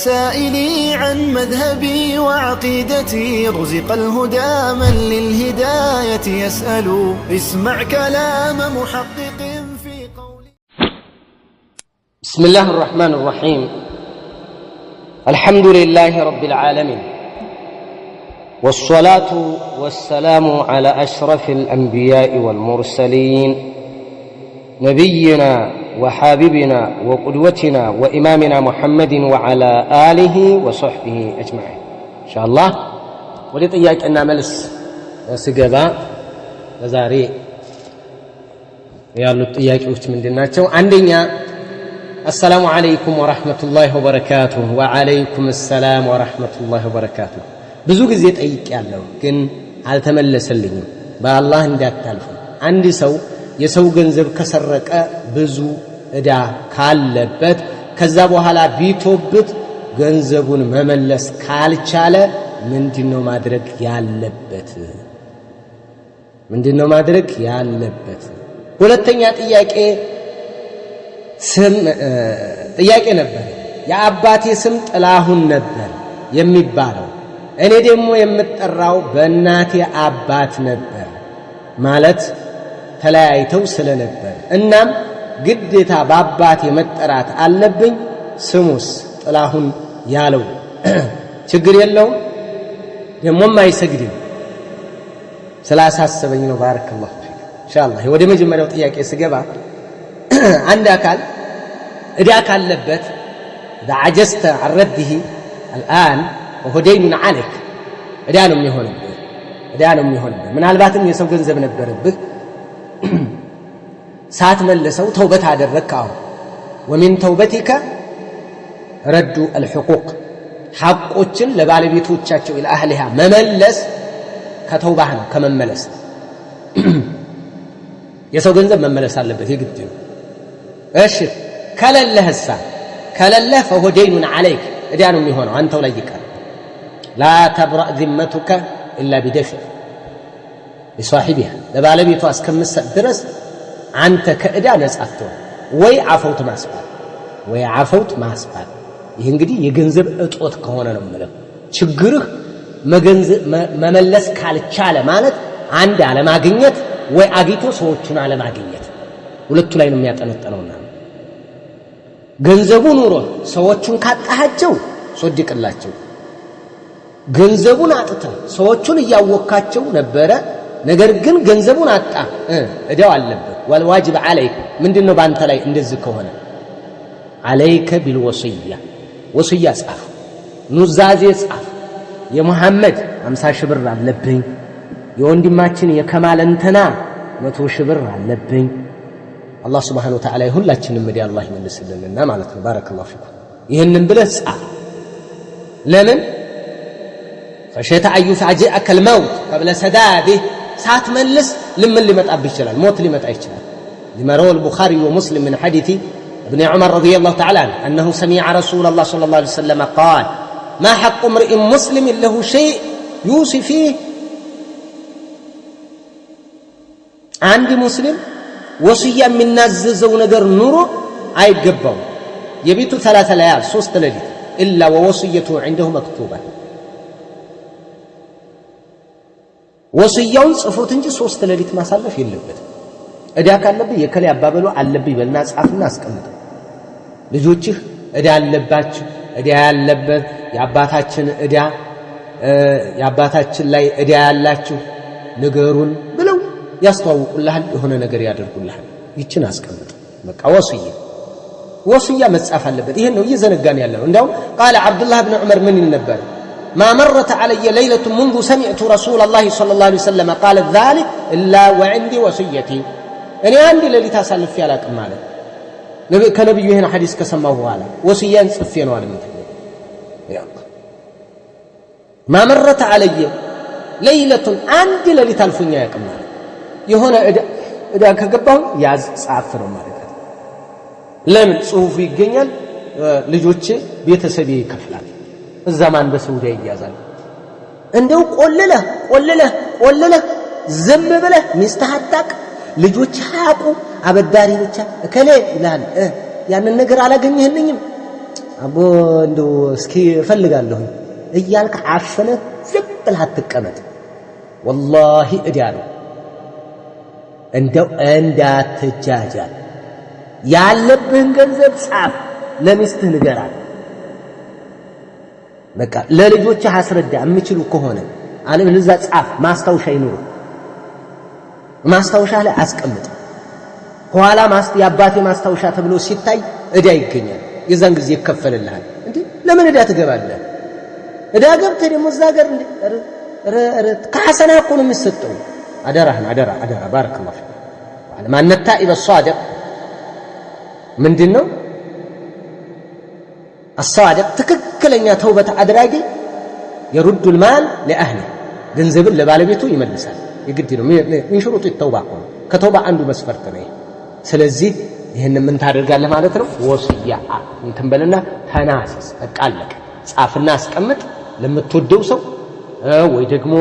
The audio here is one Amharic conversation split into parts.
سائلي عن مذهبي وعقيدتي، رزق الهدى من للهداية يسأل. اسمع كلام محقق في قولي. بسم الله الرحمن الرحيم. الحمد لله رب العالمين، والصلاة والسلام على أشرف الأنبياء والمرسلين، نبينا وحبيبنا وقدوتنا وإمامنا محمد وعلى آله وصحبه أجمعين. إن شاء الله ወደ ጥያቄና መልስ ስገባ ለዛሬ ያሉት ጥያቄዎች ምንድን ናቸው? አንደኛ፣ አሰላሙ ዓለይኩም ወረሕመቱላሂ ወበረካቱሁ። ወዓለይኩም ሰላም ወረሕመቱላሂ ወበረካቱሁ። ብዙ ጊዜ ጠይቄያለሁ፣ ግን አልተመለሰልኝም። በአላህ እንዳታልፉ። አንድ ሰው የሰው ገንዘብ ከሰረቀ ብዙ ዕዳ ካለበት ከዛ በኋላ ቢቶብት ገንዘቡን መመለስ ካልቻለ ምንድነው ማድረግ ያለበት? ምንድነው ማድረግ ያለበት? ሁለተኛ ጥያቄ ስም ጥያቄ ነበር። የአባቴ ስም ጥላሁን ነበር የሚባለው፣ እኔ ደግሞ የምጠራው በእናቴ አባት ነበር፣ ማለት ተለያይተው ስለነበር። እናም ግዴታ በአባቴ መጠራት አለብኝ። ስሙስ ጥላሁን ያለው ችግር የለውም፣ ደግሞም አይሰግድም። ስላሳሰበኝ ነው። ባረከላሁ ፊክ። ኢንሻአላህ ወደ መጀመሪያው ጥያቄ ስገባ አንድ አካል ዕዳ ካለበት إذا عجزت عن رده الآن وهو دين عليك፣ ዕዳ ነው የሚሆንብህ፣ ዕዳ ነው የሚሆንብህ። ምናልባትም የሰው ገንዘብ ነበረብህ፣ ሳትመልሰው ተውበት አደረግክ። አሁን ومن توبتك رد الحقوق፣ ሐቆችን ለባለቤቶቻቸው إلى أهلها መመለስ ከተውባህ ነው፣ ከመመለስ። የሰው ገንዘብ መመለስ አለበት፣ የግድ ነው። እሺ ከሌለህሳ? ከሌለህ فهو دين عليك፣ ዕዳ ነው የሚሆነው፣ አንተው ላይ ይቀር። لا تبرأ ذمتك إلا بدفع لصاحبها፣ ለባለቤቷ እስከምትሰጥ ድረስ አንተ ከዕዳ ነጻ አትሆን። ወይ አፈውት ማስባል፣ ወይ አፈውት ማስባል። ይህ እንግዲህ የገንዘብ እጦት ከሆነ ነው የምለው። ችግርህ መመለስ ካልቻለ ማለት አንድ አለማግኘት ወይ አግኝቶ ሰዎቹን አለማግኘት፣ ሁለቱ ላይ ነው የሚያጠነጠነውና ገንዘቡ ኑሮ ሰዎቹን ካጣሃቸው ሶድቅላቸው። ገንዘቡን አጥተህ ሰዎቹን እያወካቸው ነበረ፣ ነገር ግን ገንዘቡን አጣ፣ እዳው አለበት። والواجب عليك ምንድነው በአንተ ላይ እንደዚህ ከሆነ? عليك بالوصية፣ ወስያ ጻፍ፣ ኑዛዜ ጻፍ። የሙሐመድ 50 ሺህ ብር አለብኝ፣ የወንድማችን የከማል እንትና 100 ሺህ ብር አለብኝ። አላህ سبحانه وتعالى ሁላችንም እዲ አላህ ይመልስልንና ማለት ነው። بارك الله فيكم። ይህንን ብለህ ጻፍ። ለምን? خشية أن يفاجئك الموت قبل سداده፣ ሳትመልስ ልምን ሊመጣብህ ይችላል፣ ሞት ሊመጣ ይችላል። لما روى البخاري ومسلم من حديث ابن عمر رضي الله تعالى عنه أنه سمع رسول الله صلى الله عليه وسلم قال: ما حق امرئ مسلم له شيء يوصي فيه። አንድ ሙስሊም ወስያ የሚናዘዘው ነገር ኑሮ አይገባውም። يبيت ثلاث ليال፣ ሶስት ሌሊት፣ إلا ووصيته عنده مكتوبة፣ ወስያውን ጽፎት እንጂ ሶስት ሌሊት ማሳለፍ የለበትም። ዕዳ ካለብህ የከሌ አባበሉ አለብኝ በልና ጻፍና አስቀምጠው። ልጆችህ ዕዳ አለባችሁ፣ ዕዳ ያለበት የአባታችን ዕዳ፣ የአባታችን ላይ ዕዳ ያላችሁ ንገሩን ብለው ያስተዋውቁልሃል፣ የሆነ ነገር ያደርጉልሃል። ይችን አስቀምጥ። በቃ ወስያ፣ ወስያ መጻፍ አለበት። ይሄን ነው እየዘነጋን ያለነው። እንዲያውም ቃለ ዓብዱላህ ብን ዑመር ምን ይል ነበር? ما مرت علي ليلة منذ سمعت رسول الله صلى الله عليه وسلم قال ذلك إلا وعندي وصيتي። እኔ አንድ ሌሊት አሳልፌ አላቅም ማለት ከነብዩ ይሄን ሐዲስ ከሰማሁ በኋላ ወስያን ጽፌ ነው አለ። ما مرت علي ليلة፣ አንድ ሌሊት አልፎኛ አያውቅም ማለት የሆነ ዕዳ ከገባሁ ያዝ ጻፍ ነው ማለት። ለምን? ጽሁፉ ይገኛል፣ ልጆቼ ቤተሰቤ ይከፍላል። እዛ ማን በሰውዳ ይያዛል? እንደው ቆልለህ ቆልለህ ቆልለህ ዝም ብለህ ሚስትህ አታውቅ፣ ልጆችህ አያውቁ፣ አበዳሪ ብቻ እከሌ ይልሃል። ያንን ነገር አላገኘህልኝም፣ አቦ እንደው እስኪ እፈልጋለሁ እያልክ አፍነህ ዝም ብለህ አትቀመጥ። ወላሂ ዕዳ ነው። እንደው እንዳትጃጃል። ያለብህን ገንዘብ ጻፍ፣ ለሚስትህ ንገራት። በቃ ለልጆችህ አስረዳ የሚችሉ ከሆነ አለበለዚያ ጻፍ፣ ማስታወሻ ይኑር፣ ማስታወሻ ላይ አስቀምጥ። ኋላ የአባቴ ማስታወሻ ተብሎ ሲታይ ዕዳ ይገኛል። የዛን ጊዜ ይከፈልልሃል። እንዴ ለምን ዕዳ ትገባለህ? ዕዳ ገብተህ ደግሞ እዛ ሀገር ከሐሰና እኮ ነው የሚሰጠው። አደራህን አደራ አደራ። بارك الله فيك። ማነ التائب الصادق ምንድን ነው? الصادق ትክክለኛ ተውበት አድራጊ يرد المال لأهله ገንዘብን ለባለቤቱ ይመልሳል። የግድ ነው። من شروط التوبة እኮ ነው። ከተውባ አንዱ መስፈርት ነው። ስለዚህ ይህን ምን ታደርጋለህ ማለት ነው? ወስያ እንትን በልና ተናሰስ። በቃ አለቀ። ጻፍና አስቀምጥ ለምትወደው ሰው ወይ ደግሞ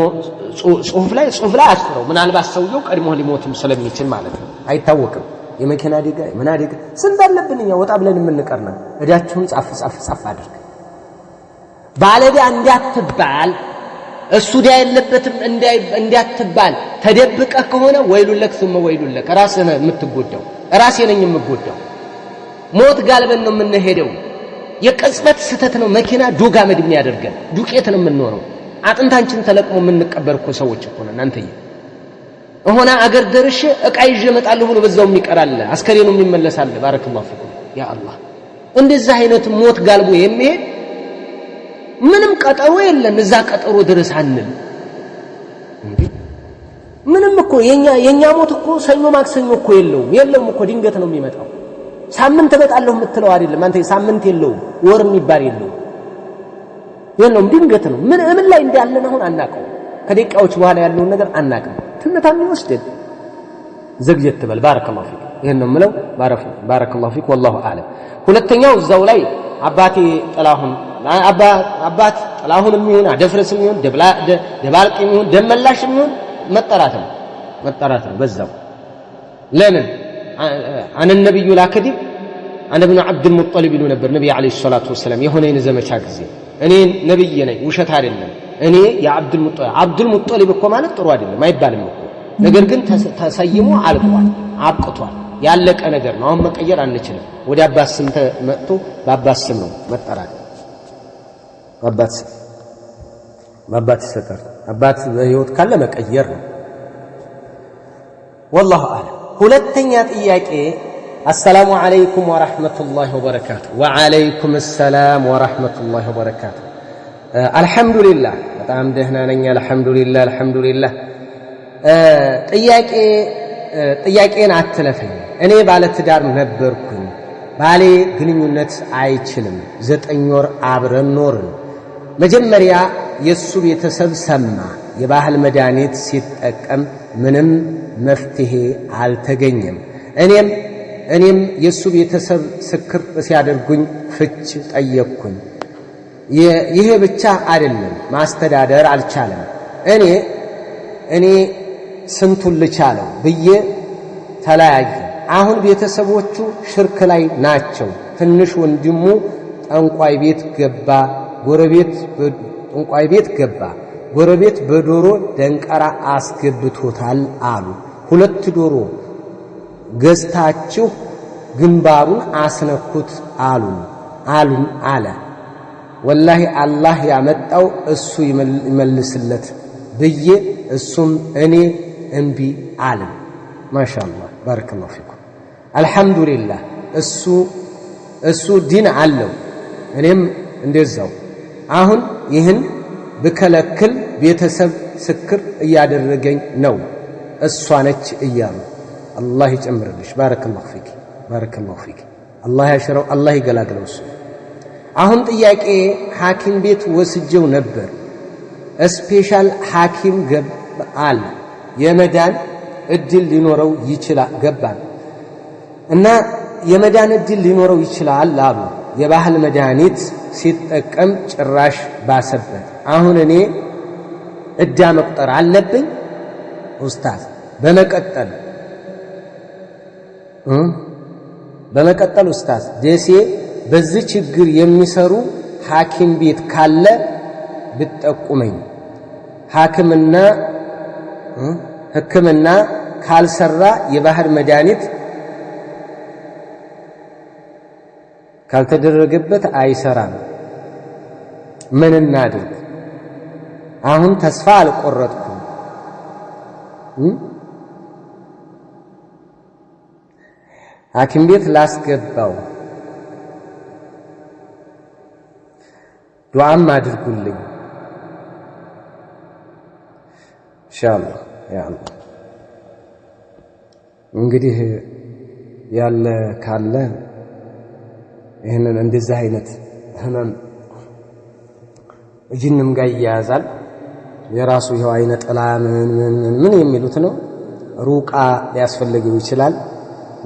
ጽሁፍ ላይ አስፍረው። ምናልባት ሰውየው ቀድሞ ሊሞትም ስለሚችል ማለት ነው፣ አይታወቅም። የመኪና አደጋ የምን አደጋ ስንት አለብን እኛ ወጣ ብለን የምንቀር ነው። ዕዳችሁን ጻፍ ጻፍ ጻፍ አድርግ። ባለዕዳ እንዳትባል እሱ ዕዳ የለበትም እንዳትባል ተደብቀህ ከሆነ ويل لك ثم ويل لك። ራስህ ነህ የምትጎዳው፣ ራሴ ነኝ የምጎዳው። ሞት ጋልበን ነው የምንሄደው። የቅጽበት ስህተት ነው መኪና ዶግ አመድ የሚያደርገን፣ ዱቄት ነው የምንሆነው። አጥንታችን ተለቅሞ የምንቀበር እኮ ሰዎች እኮ ነን። እናንተዬ እሆነ አገር ደርሼ ዕቃ ይዤ እመጣለሁ ብሎ በዛው የሚቀራል አስከሬኑ የሚመለሳል። بارك الله فيكم يا الله። እንደዚህ አይነት ሞት ጋልቦ የሚሄድ ምንም ቀጠሮ የለን። እዛ ቀጠሮ ድረስ አንል እንዴ። ምንም እኮ የኛ ሞት እኮ ሰኞ ማክሰኞ እኮ የለውም እኮ ድንገት ነው የሚመጣው። ሳምንት እመጣለሁ የምትለው አይደለም አንተ። ሳምንት የለውም፣ ወር የሚባል የለውም። ድንገት ነው። ምን ምን ላይ እንዳለን አሁን አናውቀውም። ከደቂቃዎች በኋላ ያለውን ነገር አናውቅም። ትነታ የሚወስደን ዘግየት ትበል። بارك الله فيك። ይሄን ነው የምለው። بارك الله فيك والله أعلم። ሁለተኛው እዛው ላይ አባቴ ጥላሁን አባት ጥላሁንም ይሁን አደፍረስም ይሁን ደባልቅም ይሁን ደመላሽም ይሁን መጠራት ነው በዛው። ለምን أنا النبي لا كذب أنا ابن عبد المطلب ይሉ ነበር ነቢይ عليه الصلاة والسلام። የሆነን ዘመቻ ጊዜ እኔ ነብይ ነኝ ውሸት አይደለም። እኔ የዓብዱል ሙጠሊብ ዓብዱል ሙጠሊብ እኮ ማለት ጥሩ አይደለም አይባልም እኮ። ነገር ግን ተሰይሞ አልቋል፣ አብቅቷል። ያለቀ ነገር ነው። አሁን መቀየር አንችልም። ወደ አባት ስም መጥቶ በአባት ስም ነው መጠራት። አባት ስም በአባት ይሰጣል። አባት በህይወት ካለ መቀየር ነው። والله أعلم። ሁለተኛ ጥያቄ السلام عليكم ورحمة الله وبركاته። وعليكم السلام ورحمة الله وبركاته። አልሐምዱሊላህ በጣም ደህና ነኝ። አልሐምዱሊላህ አልሐምዱሊላህ። ጥያቄን አትለፈኝ። እኔ ባለትዳር ነበርኩኝ። ባሌ ግንኙነት አይችልም። 9 ወር አብረን ኖርን። መጀመሪያ የእሱ ቤተሰብ ሰማ። የባህል መድኃኒት ሲጠቀም ምንም መፍትሄ አልተገኘም። እኔም የእሱ ቤተሰብ ስክር ሲያደርጉኝ ፍች ጠየቅኩኝ። ይሄ ብቻ አይደለም፣ ማስተዳደር አልቻለም። እኔ ስንቱን ልቻለው ብዬ ተለያየ። አሁን ቤተሰቦቹ ሽርክ ላይ ናቸው። ትንሽ ወንድሙ ጠንቋይ ቤት ገባ፣ ጎረቤት ጠንቋይ ቤት ገባ። ጎረቤት በዶሮ ደንቀራ አስገብቶታል አሉ። 2 ዶሮ ገዝታችሁ ግንባሩን አስነኩት አሉን አለ። ወላሂ አላህ ያመጣው እሱ ይመልስለት ብዬ እሱም እኔ እምቢ አለ። ማሻአላህ ባረከላሁ ፊኩም። አልሐምዱሊላህ እሱ ዲን አለው እኔም እንደዛው። አሁን ይህን ብከለክል ቤተሰብ ስክር እያደረገኝ ነው እሷ ነች እያሉ። አላህ ይጨምርልሽ። بارك الله فيك بارك الله فيك። አላህ ያሽረው፣ አላህ ይገላግለው እሱ። አሁን ጥያቄ ሐኪም ቤት ወስጀው ነበር። special ሐኪም ገባል የመዳን እድል ሊኖረው ይችላል ገባል እና የመዳን እድል ሊኖረው ይችላል አሉ። የባህል መድኃኒት ሲጠቀም ጭራሽ ባሰበት። አሁን እኔ እዳ መቁጠር አለብኝ ኡስታዝ? በመቀጠል ኡስታዝ ደሴ በዚህ ችግር የሚሰሩ ሐኪም ቤት ካለ ብትጠቁመኝ። ሕክምና ካልሰራ የባህር መድኃኒት ካልተደረገበት አይሰራም። ምን እናድርግ? አሁን ተስፋ አልቆረጥኩም። ሐኪም ቤት ላስገባው፣ ዱዓም አድርጉልኝ ኢንሻአላህ። ያ አላህ እንግዲህ ያለ ካለ ይህንን እንደዚህ አይነት ህመም ጅንም ጋር ይያያዛል። የራሱ ይኸው አይነ ጥላ ምን ምን ምን የሚሉት ነው። ሩቃ ሊያስፈልገው ይችላል።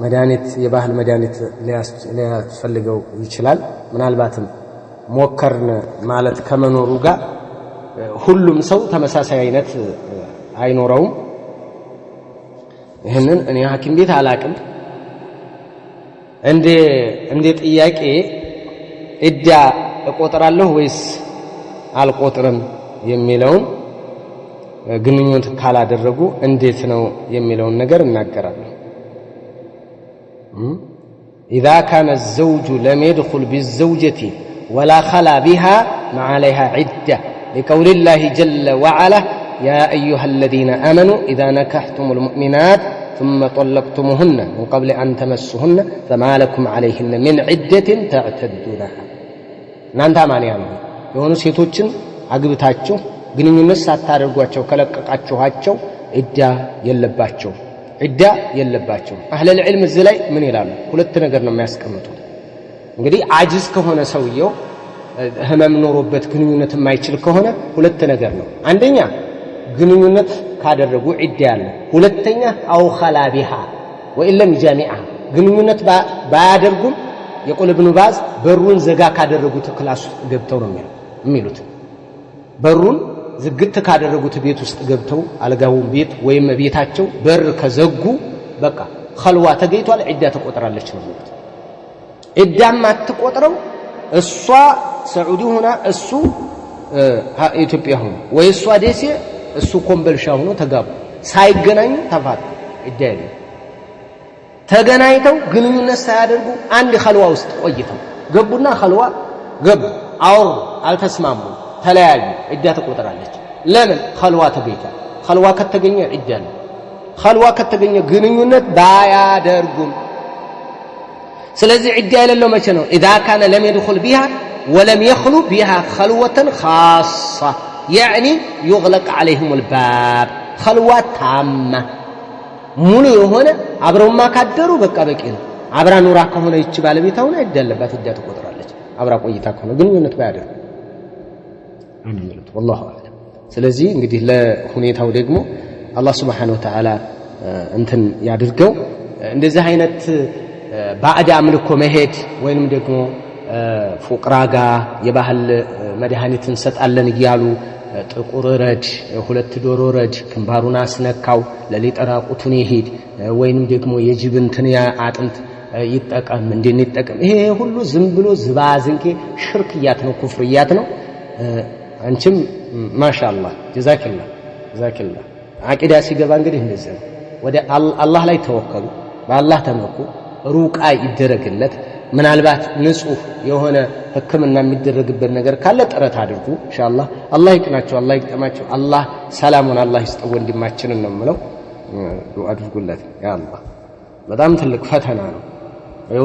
መድኃኒት የባህል መድኃኒት ሊያስፈልገው ይችላል። ምናልባትም ሞከርን ማለት ከመኖሩ ጋር ሁሉም ሰው ተመሳሳይ አይነት አይኖረውም። ይህንን እኔ ሐኪም ቤት አላቅም። እንደ ጥያቄ ኢዳ እቆጥራለሁ ወይስ አልቆጥርም የሚለውን ግንኙነት ካላደረጉ እንዴት ነው የሚለውን ነገር እናገራለሁ። إذا كان الزوج لم يدخل بالزوجة ولا خلا بها ما عليها عدة لقول الله جل وعلا يا أيها الذين آمنوا إذا نكحتم المؤمنات ثم طلقتموهن من قبل أن تمسوهن فما لكم عليهن من عدة تعتدونها። እናንተ አማንያን የሆኑ ሴቶችን አግብታችሁ ግንኙነት ሳታደርጓቸው ከለቀቃችኋቸው ዒዳ የለባቸው፣ ዒዳ የለባቸው። أهل العلم እዚህ ላይ ምን ይላሉ? ሁለት ነገር ነው የሚያስቀምጡት። እንግዲህ عاجز ከሆነ ሰውየው ህመም ኖሮበት ግንኙነት የማይችል ከሆነ ሁለት ነገር ነው። አንደኛ ግንኙነት ካደረጉ ዒዳ ያለ፣ ሁለተኛ أو خلا بها وإن لم يجامعها ግንኙነት ባያደርጉም يقول ኢብኑ ባዝ በሩን ዘጋ ካደረጉት class ውስጥ ገብተው ነው የሚሉት። በሩን ዝግት ካደረጉት ቤት ውስጥ ገብተው አልጋውን ቤት ወይም ቤታቸው በር ከዘጉ በቃ ኸልዋ ተገኝቷል፣ ዒዳ ተቆጥራለች ነው የሚሉት። ዒዳም አትቆጥረው እሷ ሰዑዲ ሆና እሱ ኢትዮጵያ ሆኖ ወይ እሷ ደሴ እሱ ኮምበልሻ ሆኖ ተጋቡ፣ ሳይገናኙ ተፋቱ፣ ዒዳ የለም። ተገናኝተው ግንኙነት ሳያደርጉ አንድ ኸልዋ ውስጥ ቆይተው ገቡና ኸልዋ ገቡ፣ አወሩ፣ አልተስማሙ፣ ተለያዩ፣ ዒዳ ትቆጥራለች። ለምን? ኸልዋ ተገኝቷል። ኸልዋ ከተገኘ ዒዳ ነው። ኸልዋ ከተገኘ ግንኙነት ባያደርጉም። ስለዚህ ዒዳ የሌለው መቼ ነው? إذا كان لم يدخل بها ولم يخل بها خلوة خاصة يعني يغلق عليهم الباب خلوة تامة ሙሉ የሆነ አብረውማ ካደሩ በቃ በቂ ነው። አብራ ኑራ ከሆነ ይቺ ባለቤት አሁን ዒዳ አለባት፣ ዒዳ ትቆጥራለች። አብራ ቆይታ ከሆነ ግንኙነት ባያደርጉ የሚሉት والله أعلم። ስለዚህ እንግዲህ ለሁኔታው ደግሞ አላህ سبحانه وتعالى እንትን ያድርገው። እንደዚህ አይነት ባዕድ አምልኮ መሄድ ወይንም ደግሞ ፉቅራ ጋ የባህል መድኃኒት እንሰጣለን እያሉ ጥቁር ረድ፣ ሁለት ዶሮ ረድ፣ ግንባሩን አስነካው፣ ለሊት ራቁቱን ይሄድ ወይንም ደግሞ የጅብ እንትን አጥንት ይጠቀም እንዴት ይጠቀም፣ ይሄ ሁሉ ዝም ብሎ ዝባዝንኬ ሽርክያት ነው፣ ኩፍርያት ነው። አንቺም ማሻአላህ ጀዛኪላህ ጀዛኪላህ። አቂዳ ሲገባ እንግዲህ እንደዚህ ነው። ወደ አላህ ላይ ተወከሉ፣ በአላህ ተመኩ፣ ሩቃ ይደረግለት። ምናልባት ንጹህ የሆነ ሕክምና የሚደረግበት ነገር ካለ ጥረት አድርጉ። ኢንሻአላህ አላህ ይቅናቸው፣ አላህ ይግጠማቸው፣ አላህ ሰላሙን አላህ ይስጠው ወንድማችንን ነው የምለው። ዱዓ አድርጉለት። ያ አላህ በጣም ትልቅ ፈተና ነው።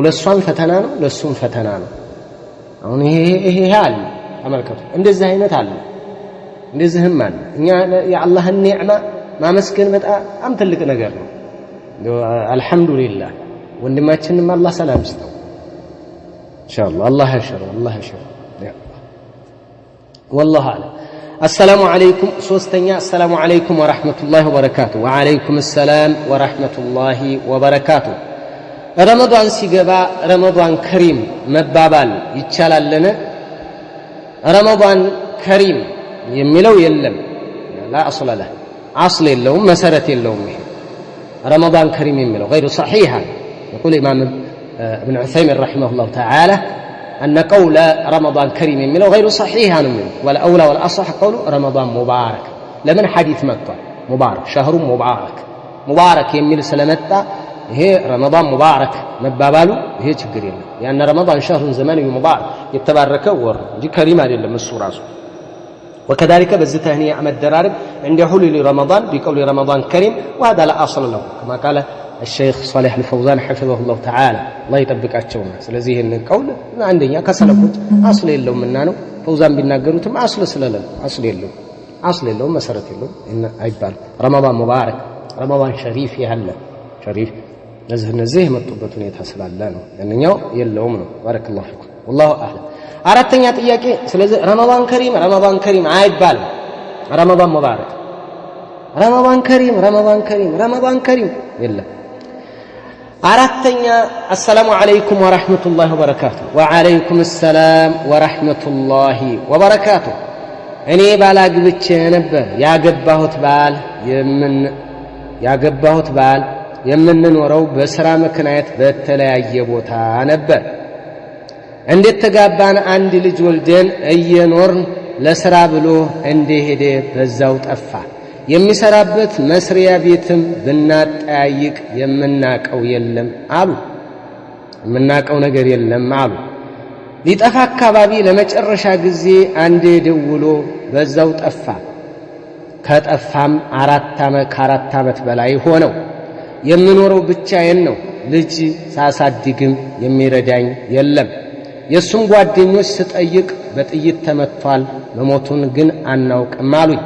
ለእሷም ፈተና ነው፣ ለእሱም ፈተና ነው። አሁን ይሄ ይሄ አለ ተመልከቱ፣ እንደዚህ አይነት አለ፣ እንደዚህም አለ። እኛ የአላህን ኒዕማ ማመስገን በጣም ትልቅ ነገር ነው። አልሐምዱሊላህ ወንድማችንም አላህ ሰላም ይስጠው ኢንሻአላህ። አላህ ያሽረው፣ አላህ ያሽረው። والله أعلم። السلام عليكم። ሶስተኛ السلام عليكم ورحمة الله وبركاته። وعليكم السلام ورحمة الله وبركاته። ረመዷን ሲገባ رمضان كريم መባባል ይቻላልን? رمضان كريم የሚለው የለም። لا أصل له፣ أصل የለውም፣ መሰረት የለውም። ይሄ رمضان كريم የሚለው غير صحيحة يقول ኢማም እብን ዑሰይሚን رحمه الله تعالى أن قول رمضان كريم የሚለው غير صحيح ነው የሚለው والأولى والأصح قول رمضان مبارك ለምን ሐዲስ መጥቷል ሙባረክ شهر مبارك ሙባረክ የሚል ስለመጣ ይሄ ረመዳን ሙባረክ መባባሉ ይሄ ችግር የለም ያን ረመዳን شهر زماني مبارك የተባረከ ወር እንጂ ከሪም አይደለም እሱ ራሱ وكذلك በዚህ ተህኒያ መደራረብ عند حلول رمضان بقول رمضان كريم وهذا لا أصل له كما قال الشيخ صالح الفوزان حفظه الله تعالى الله ይጠብቃቸውና ስለዚህ ይሄን ቀውል አንደኛ ከሰለፎች አስል የለውምና ነው ፈውዛን ቢናገሩትም አስል ስለሌለው አስል የለውም መሰረት የለውም እና አይባልም ረመዳን ሙባረክ ረመዳን ሸሪፍ ያለ ሸሪፍ እነዚህ የመጡበት ሁኔታ ስላለ ነው ያንኛው የለውም ነው ባረከላሁ ፊኩም والله اعلم አራተኛ ጥያቄ ስለዚህ ረመዳን ከሪም ረመዳን ከሪም አይባልም ረመዳን ሙባረክ ረመዳን ከሪም ረመዳን ከሪም ረመዳን ከሪም የለም አራተኛ السلام عليكم ورحمة الله وبركاته وعليكم السلام ورحمة الله وبركاته እኔ ባል አግብቼ ነበር ያገባሁት ባል የምንኖረው በስራ ምክንያት በተለያየ ቦታ ነበር እንዴት ተጋባን አንድ ልጅ ወልደን እየኖርን ለስራ ብሎ እንደሄደ በዛው ጠፋ የሚሰራበት መስሪያ ቤትም ብናጠያይቅ የምናቀው የለም አሉ የምናቀው ነገር የለም አሉ ሊጠፋ አካባቢ ለመጨረሻ ጊዜ አንዴ ደውሎ በዛው ጠፋ ከጠፋም 4 ዓመት በላይ ሆነው የምኖረው ብቻዬን ነው ልጅ ሳሳድግም የሚረዳኝ የለም የሱም ጓደኞች ስጠይቅ በጥይት ተመቷል መሞቱን ግን አናውቅም አሉኝ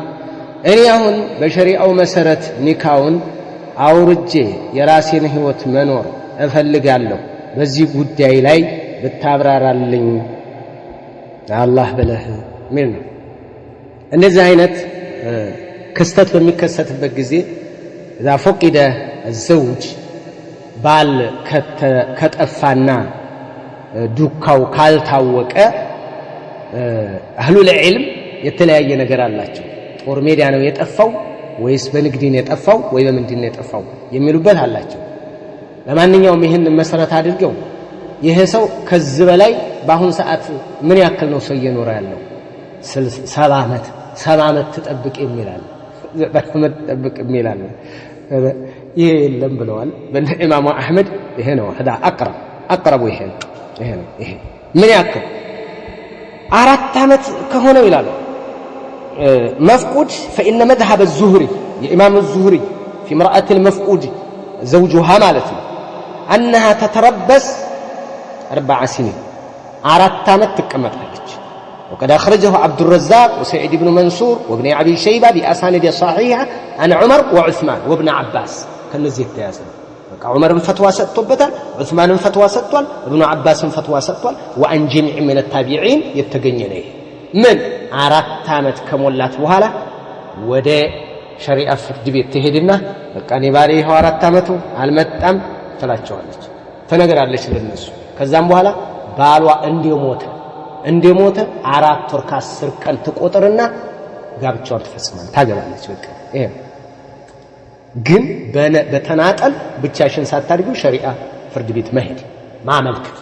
እኔ አሁን በሸሪዓው መሰረት ኒካውን አውርጄ የራሴን ህይወት መኖር እፈልጋለሁ በዚህ ጉዳይ ላይ ብታብራራልኝ አላህ ብለህ ምን ነው እንደዚህ አይነት ክስተት በሚከሰትበት ጊዜ اذا فقد الزوج ባል ከጠፋና ዱካው ካልታወቀ አህሉል ዒልም የተለያየ ነገር አላቸው ጦር ሜዳ ነው የጠፋው ወይስ በንግድ ነው የጠፋው ወይ በምንድን ነው የጠፋው የሚሉበት አላቸው ለማንኛውም ይሄን መሰረት አድርገው ይሄ ሰው ከዚህ በላይ በአሁን ሰዓት ምን ያክል ነው ሰው እየኖረ ያለው 70 ዓመት 70 ዓመት ተጠብቅ የሚላል 70 ዓመት ተጠብቅ የሚላል ይሄ የለም ብለዋል በእነ ኢማሙ አህመድ ይሄ ነው هذا اقرب اقرب ይሄ ነው ይሄ ነው ይሄ ምን ያክል 4 ዓመት ከሆነው ይላሉ مفقود فإن مذهب الزهري يا إمام الزهري في امرأة المفقود زوجها مالته أنها تتربص 4 سنين 4 ዓመት ትቀመጣለች وقد أخرجه عبد الرزاق وسعيد بن منصور وابن أبي شيبة بأسانيد صحيحة عن عمر وعثمان وابن عباس كنزي التياسن عمر فتوى ሰጥቶበታል عثمان فتوى ሰጥቷል ابن عباس فتوى ሰጥቷል وعن جميع من التابعين የተገኘ ነው ምን 4 ዓመት ከሞላት በኋላ ወደ ሸሪዓ ፍርድ ቤት ትሄድና በቃ እኔ ባሌ ይኸው 4 ዓመቱ አልመጣም ትላቸዋለች ተነግራለች ለነሱ ከዛም በኋላ ባሏ እንደሞተ 4 ወር ከ10 ቀን ትቆጥርና ጋብቻዋን ትፈጽማለች ታገባለች በቃ ይሄ ግን በተናጠል ብቻሽን ሳታድጊው ሸሪዓ ፍርድ ቤት መሄድ ማመልከት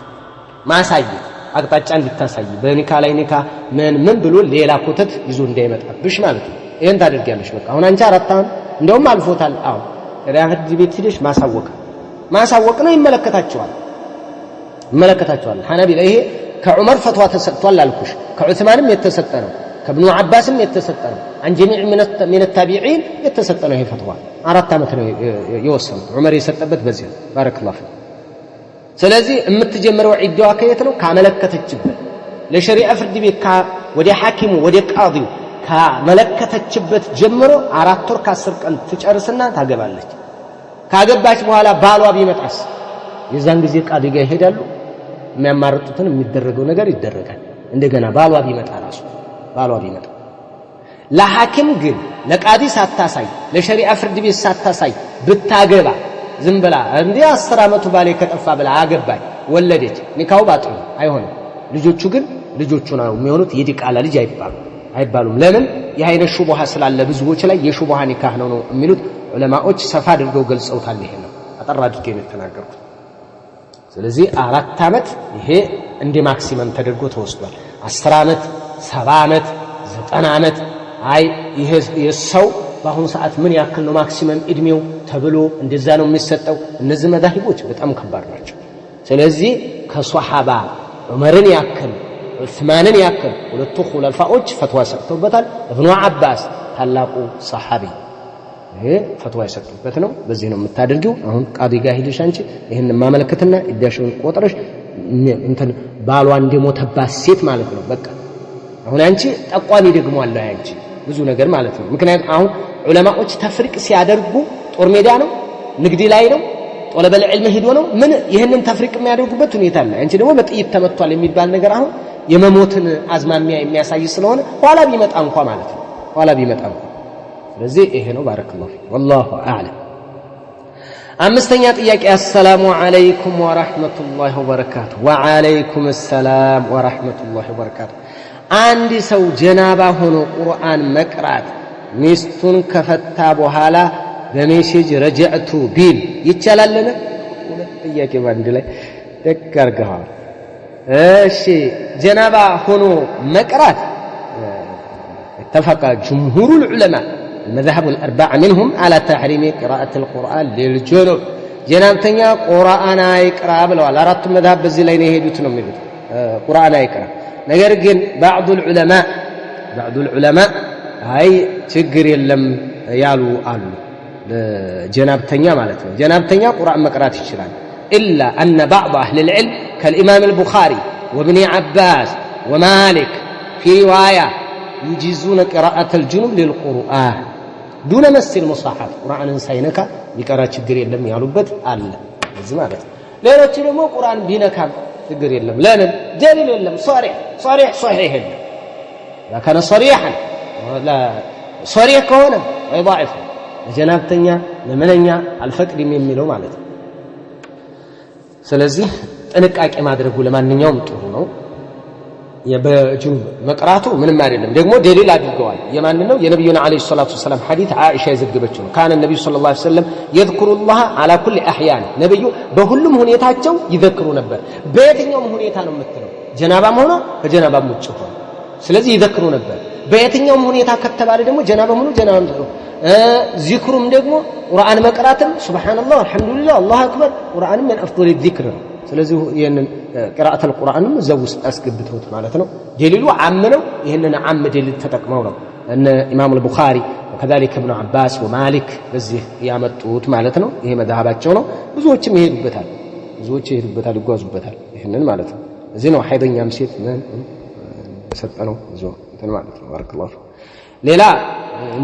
ማሳየት አቅጣጫ እንድታሳይ በኒካ ላይ ኒካ ምን ምን ብሎ ሌላ ኮተት ይዞ እንዳይመጣብሽ ማለት ነው ይሄን ታደርጊያለሽ በቃ አሁን አንቺ 4 ዓመት እንደውም አልፎታል አዎ ሸሪዓ ፍርድ ቤት ሄደሽ ማሳወቅ ነው ይመለከታቸዋል ሐናቢላ ይሄ ከዑመር ፈትዋ ተሰጥቷል አልኩሽ ከዑስማንም የተሰጠ ነው ከብኑ አባስም የተሰጠ ነው عن جميع من التابعين የተሰጠ ነው ይሄ ፈትዋ 4 ዓመት ነው የወሰኑት ዑመር የሰጠበት በዚህ ነው ባረከላሁ ፊክ ስለዚህ የምትጀምረው ዒዳዋ ከየት ነው ካመለከተችበት ለሸሪዓ ፍርድ ቤት ወደ ሐኪሙ ወደ ቃዲው ካመለከተችበት ጀምሮ 4 ወር ከ10 ቀን ትጨርስና ታገባለች ካገባች በኋላ ባሏ ቢመጣስ የዛን ጊዜ ቃዲ ጋር ይሄዳሉ የሚያማርጡትን የሚደረገው ነገር ይደረጋል እንደገና ባሏ ቢመጣ ራሱ ባሏ ቢመጣ ለሐኪም ግን ለቃዲ ሳታሳይ ለሸሪዓ ፍርድ ቤት ሳታሳይ ብታገባ ዝም ብላ እንዴ 10 ዓመቱ ባሌ ከጠፋ ብላ አገባች ወለደች ኒካው ባጥል አይሆንም ልጆቹ ግን ልጆቹ ነው የሚሆኑት የዲቃላ ልጅ አይባሉም ለምን የአይነ ሹቡሃ ስላለ ብዙዎች ላይ የሹቡሃ ኒካህ ነው የሚሉት ዑለማዎች ሰፋ አድርገው ገልጸውታል ይሄ ነው አጠር አድርጌ ነው የተናገርኩት ስለዚህ 4 ዓመት ይሄ እንደ maximum ተደርጎ ተወስዷል። 10 ዓመት፣ 70 ዓመት፣ 90 ዓመት፣ አይ ይሄ የሰው በአሁኑ ሰዓት ምን ያክል ነው maximum እድሜው ተብሎ እንደዛ ነው የሚሰጠው። እነዚህ መዛሂቦች በጣም ከባድ ናቸው። ስለዚህ ከሶሓባ ዑመርን ያክል፣ ዑስማንን ያክል ሁለቱ ኹለፋዎች ፈትዋ ሰጥተውበታል። እብኑ ዓባስ ታላቁ ሰሓቢ ይሄ ፈትዋ የሰጡበት ነው። በዚህ ነው የምታደርጊው። አሁን ቃዲ ጋር ሂደሽ አንቺ ይህን ማመለከትና ኢዳሽን ቆጥረሽ እንትን ባሏ እንደሞተባት ሴት ማለት ነው። በቃ አሁን አንቺ ጠቋሚ ደግሞ አለ አንቺ ብዙ ነገር ማለት ነው። ምክንያቱም አሁን ዑለማዎች ተፍሪቅ ሲያደርጉ ጦር ሜዳ ነው፣ ንግድ ላይ ነው፣ طلب العلم ሂዶ ነው ምን ይህንን ተፍሪቅ የሚያደርጉበት ሁኔታ አለ። አንቺ ደግሞ በጥይት ተመቷል የሚባል ነገር አሁን የመሞትን አዝማሚያ የሚያሳይ ስለሆነ ኋላ ቢመጣ እንኳ ማለት ነው፣ ኋላ ቢመጣ እንኳ። ስለዚህ ይሄ ነው። بارك الله فيك والله أعلم። አምስተኛ ጥያቄ፣ السلام عليكم ورحمة الله وبركاته። وعليكم السلام ورحمة الله وبركاته። አንድ ሰው ጀናባ ሆኖ ቁርአን መቅራት ሚስቱን ከፈታ በኋላ በ message رجعت ቢል ይቻላልን? ሁለት ጥያቄ በአንድ ላይ ደግ አድርገዋል። እሺ፣ ጀናባ ሆኖ መቅራት اتفق جمهور العلماء، المذاهب الأربعة منهم، على تحريم قراءة القرآن للجنب። ጀናብተኛ ቁርአን አይቅራ ብለዋል። አራቱም መዝሀብ በዚህ ላይ ነው የሄዱት ነው የሚሉት፣ ቁርአን አይቅራ። ነገር ግን بعض العلماء አይ ችግር የለም ያሉ አሉ። ጀናብተኛ ማለት ነው። ጀናብተኛ ቁርአን መቅራት ይችላል። إلا أن بعض أهل العلم كالإمام البخاري وابن عباس ومالك في رواية يجيزون قراءة الجنب للقرآن دون مس المصحف፣ ቁርአንን ሳይነካ ቢቀራ ችግር የለም ያሉበት አለ። እዚህ ማለት ነው። ሌሎቹ ደግሞ ቁርአን ቢነካም ችግር የለም። ለምን? ደሊል የለም። صريح صريح صحيح የለም። كان صريحا صريح ከሆነ ወይ ضعيف ለጀናብተኛ ለምንኛ አልፈቅድም የሚለው ማለት ነው። ስለዚህ ጥንቃቄ ማድረጉ ለማንኛውም ጥሩ ነው። በጅኑብ መቅራቱ ምንም አይደለም። ደግሞ ደሊል አድርገዋል። የማን ነው? የነቢዩን عليه الصلاة والسلام ሐዲት ዓኢሻ የዘገበችው ነው። كان النبي صلى الله عليه وسلم يذكر الله على كل أحيانه፣ ነቢዩ በሁሉም ሁኔታቸው ይዘክሩ ነበር። በየትኛውም ሁኔታ ነው የምትለው፣ ጀናባም ሆኖ ከጀናባም ውጭ ሆኖ። ስለዚህ ይዘክሩ ነበር። በየትኛውም ሁኔታ ከተባለ ደግሞ ጀናባም ሆኖ ጀናባም ዚክሩም ደግሞ ቁርአን መቅራትም سبحان الله፣ الحمد لله፣ الله أكبر፣ ቁርአንም من أفضل الذكر ነው። ስለዚህ ይህንን قراءة القرآን ም እዛው ውስጥ አስገብተውት ማለት ነው። ደሊሉ عام ነው። ይህንን عام ደሊል ተጠቅመው ነው እነ ኢማም አልቡኻሪ وكذلك እብኑ ዓባስ ወማሊክ በዚህ ያመጡት ማለት ነው። ይሄ መዝሀባቸው ነው። ብዙዎችም ይሄዱበታል፣ ብዙዎች ይሄዱበታል፣ ይጓዙበታል። ይህንን ማለት ነው። እዚህ ነው ሐይደኛም ሴት ምን የሰጠነው እዞ እንትን ማለት ነው። بارك الله። ሌላ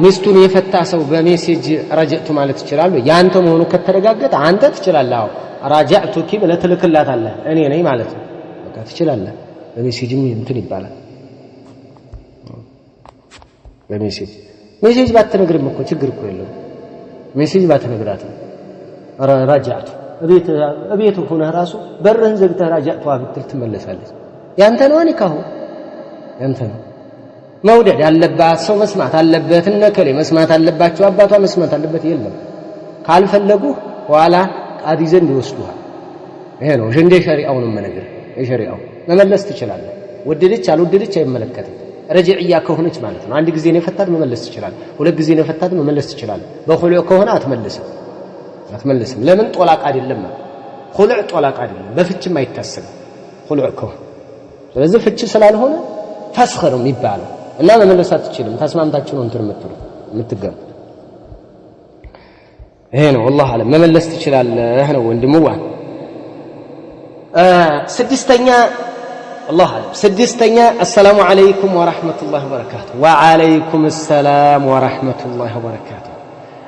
ሚስቱን የፈታ ሰው በ message رجعت ማለት ይችላሉ? ያንተ መሆኑ ከተረጋገጠ አንተ ትችላለህ። አዎ رجعتك ብለህ ትልክላታለህ። እኔ ነኝ ማለት ነው። በቃ ትችላለህ። በ message ም እንትን ይባላል። በ message ባትነግርም እኮ ችግር እኮ የለውም። message ባትነግራትም رجعت እቤት ሆነህ ራሱ በርህን ዘግተህ رجعت ብትል ትመለሳለች። ያንተ ነው፣ ኒካሁ ያንተ ነው። መውደድ አለባት፣ ሰው መስማት አለበት፣ እነከሌ መስማት አለባቸው፣ አባቷ መስማት አለበት። የለም፣ ካልፈለጉ ኋላ ቃዲ ዘንድ ይወስዱሃል። ይሄ ነው እንደ ሸሪዓው ነው የምነግርህ። የሸሪዓው መመለስ ትችላለህ። ወደደች አልወደደች አይመለከትም። ረጅዕያ ከሆነች ማለት ነው። አንድ ጊዜ ነው የፈታት መመለስ ትችላለህ። ሁለት ጊዜ ነው የፈታት መመለስ ትችላለህ። በኹሉዕ ከሆነ አትመልስም፣ አትመልስም። ለምን? ጦላቅ አይደለም። ኹሉዕ ጦላቅ አይደለም፣ በፍችም አይታሰብም ኹሉዕ ከሆነ። ስለዚህ ፍች ስላልሆነ ፈስኽ ነው የሚባለው እና መመለስ አትችልም። ተስማምታችሁ ነው እንትን የምትሉት የምትገቡት። ይሄ ነው والله أعلم። መመለስ ትችላለህ ነው ወንድምዋ። ስድስተኛ፣ الله أعلم። ስድስተኛ፣ السلام عليكم ورحمة الله وبركاته። وعليكم السلام ورحمة الله وبركاته።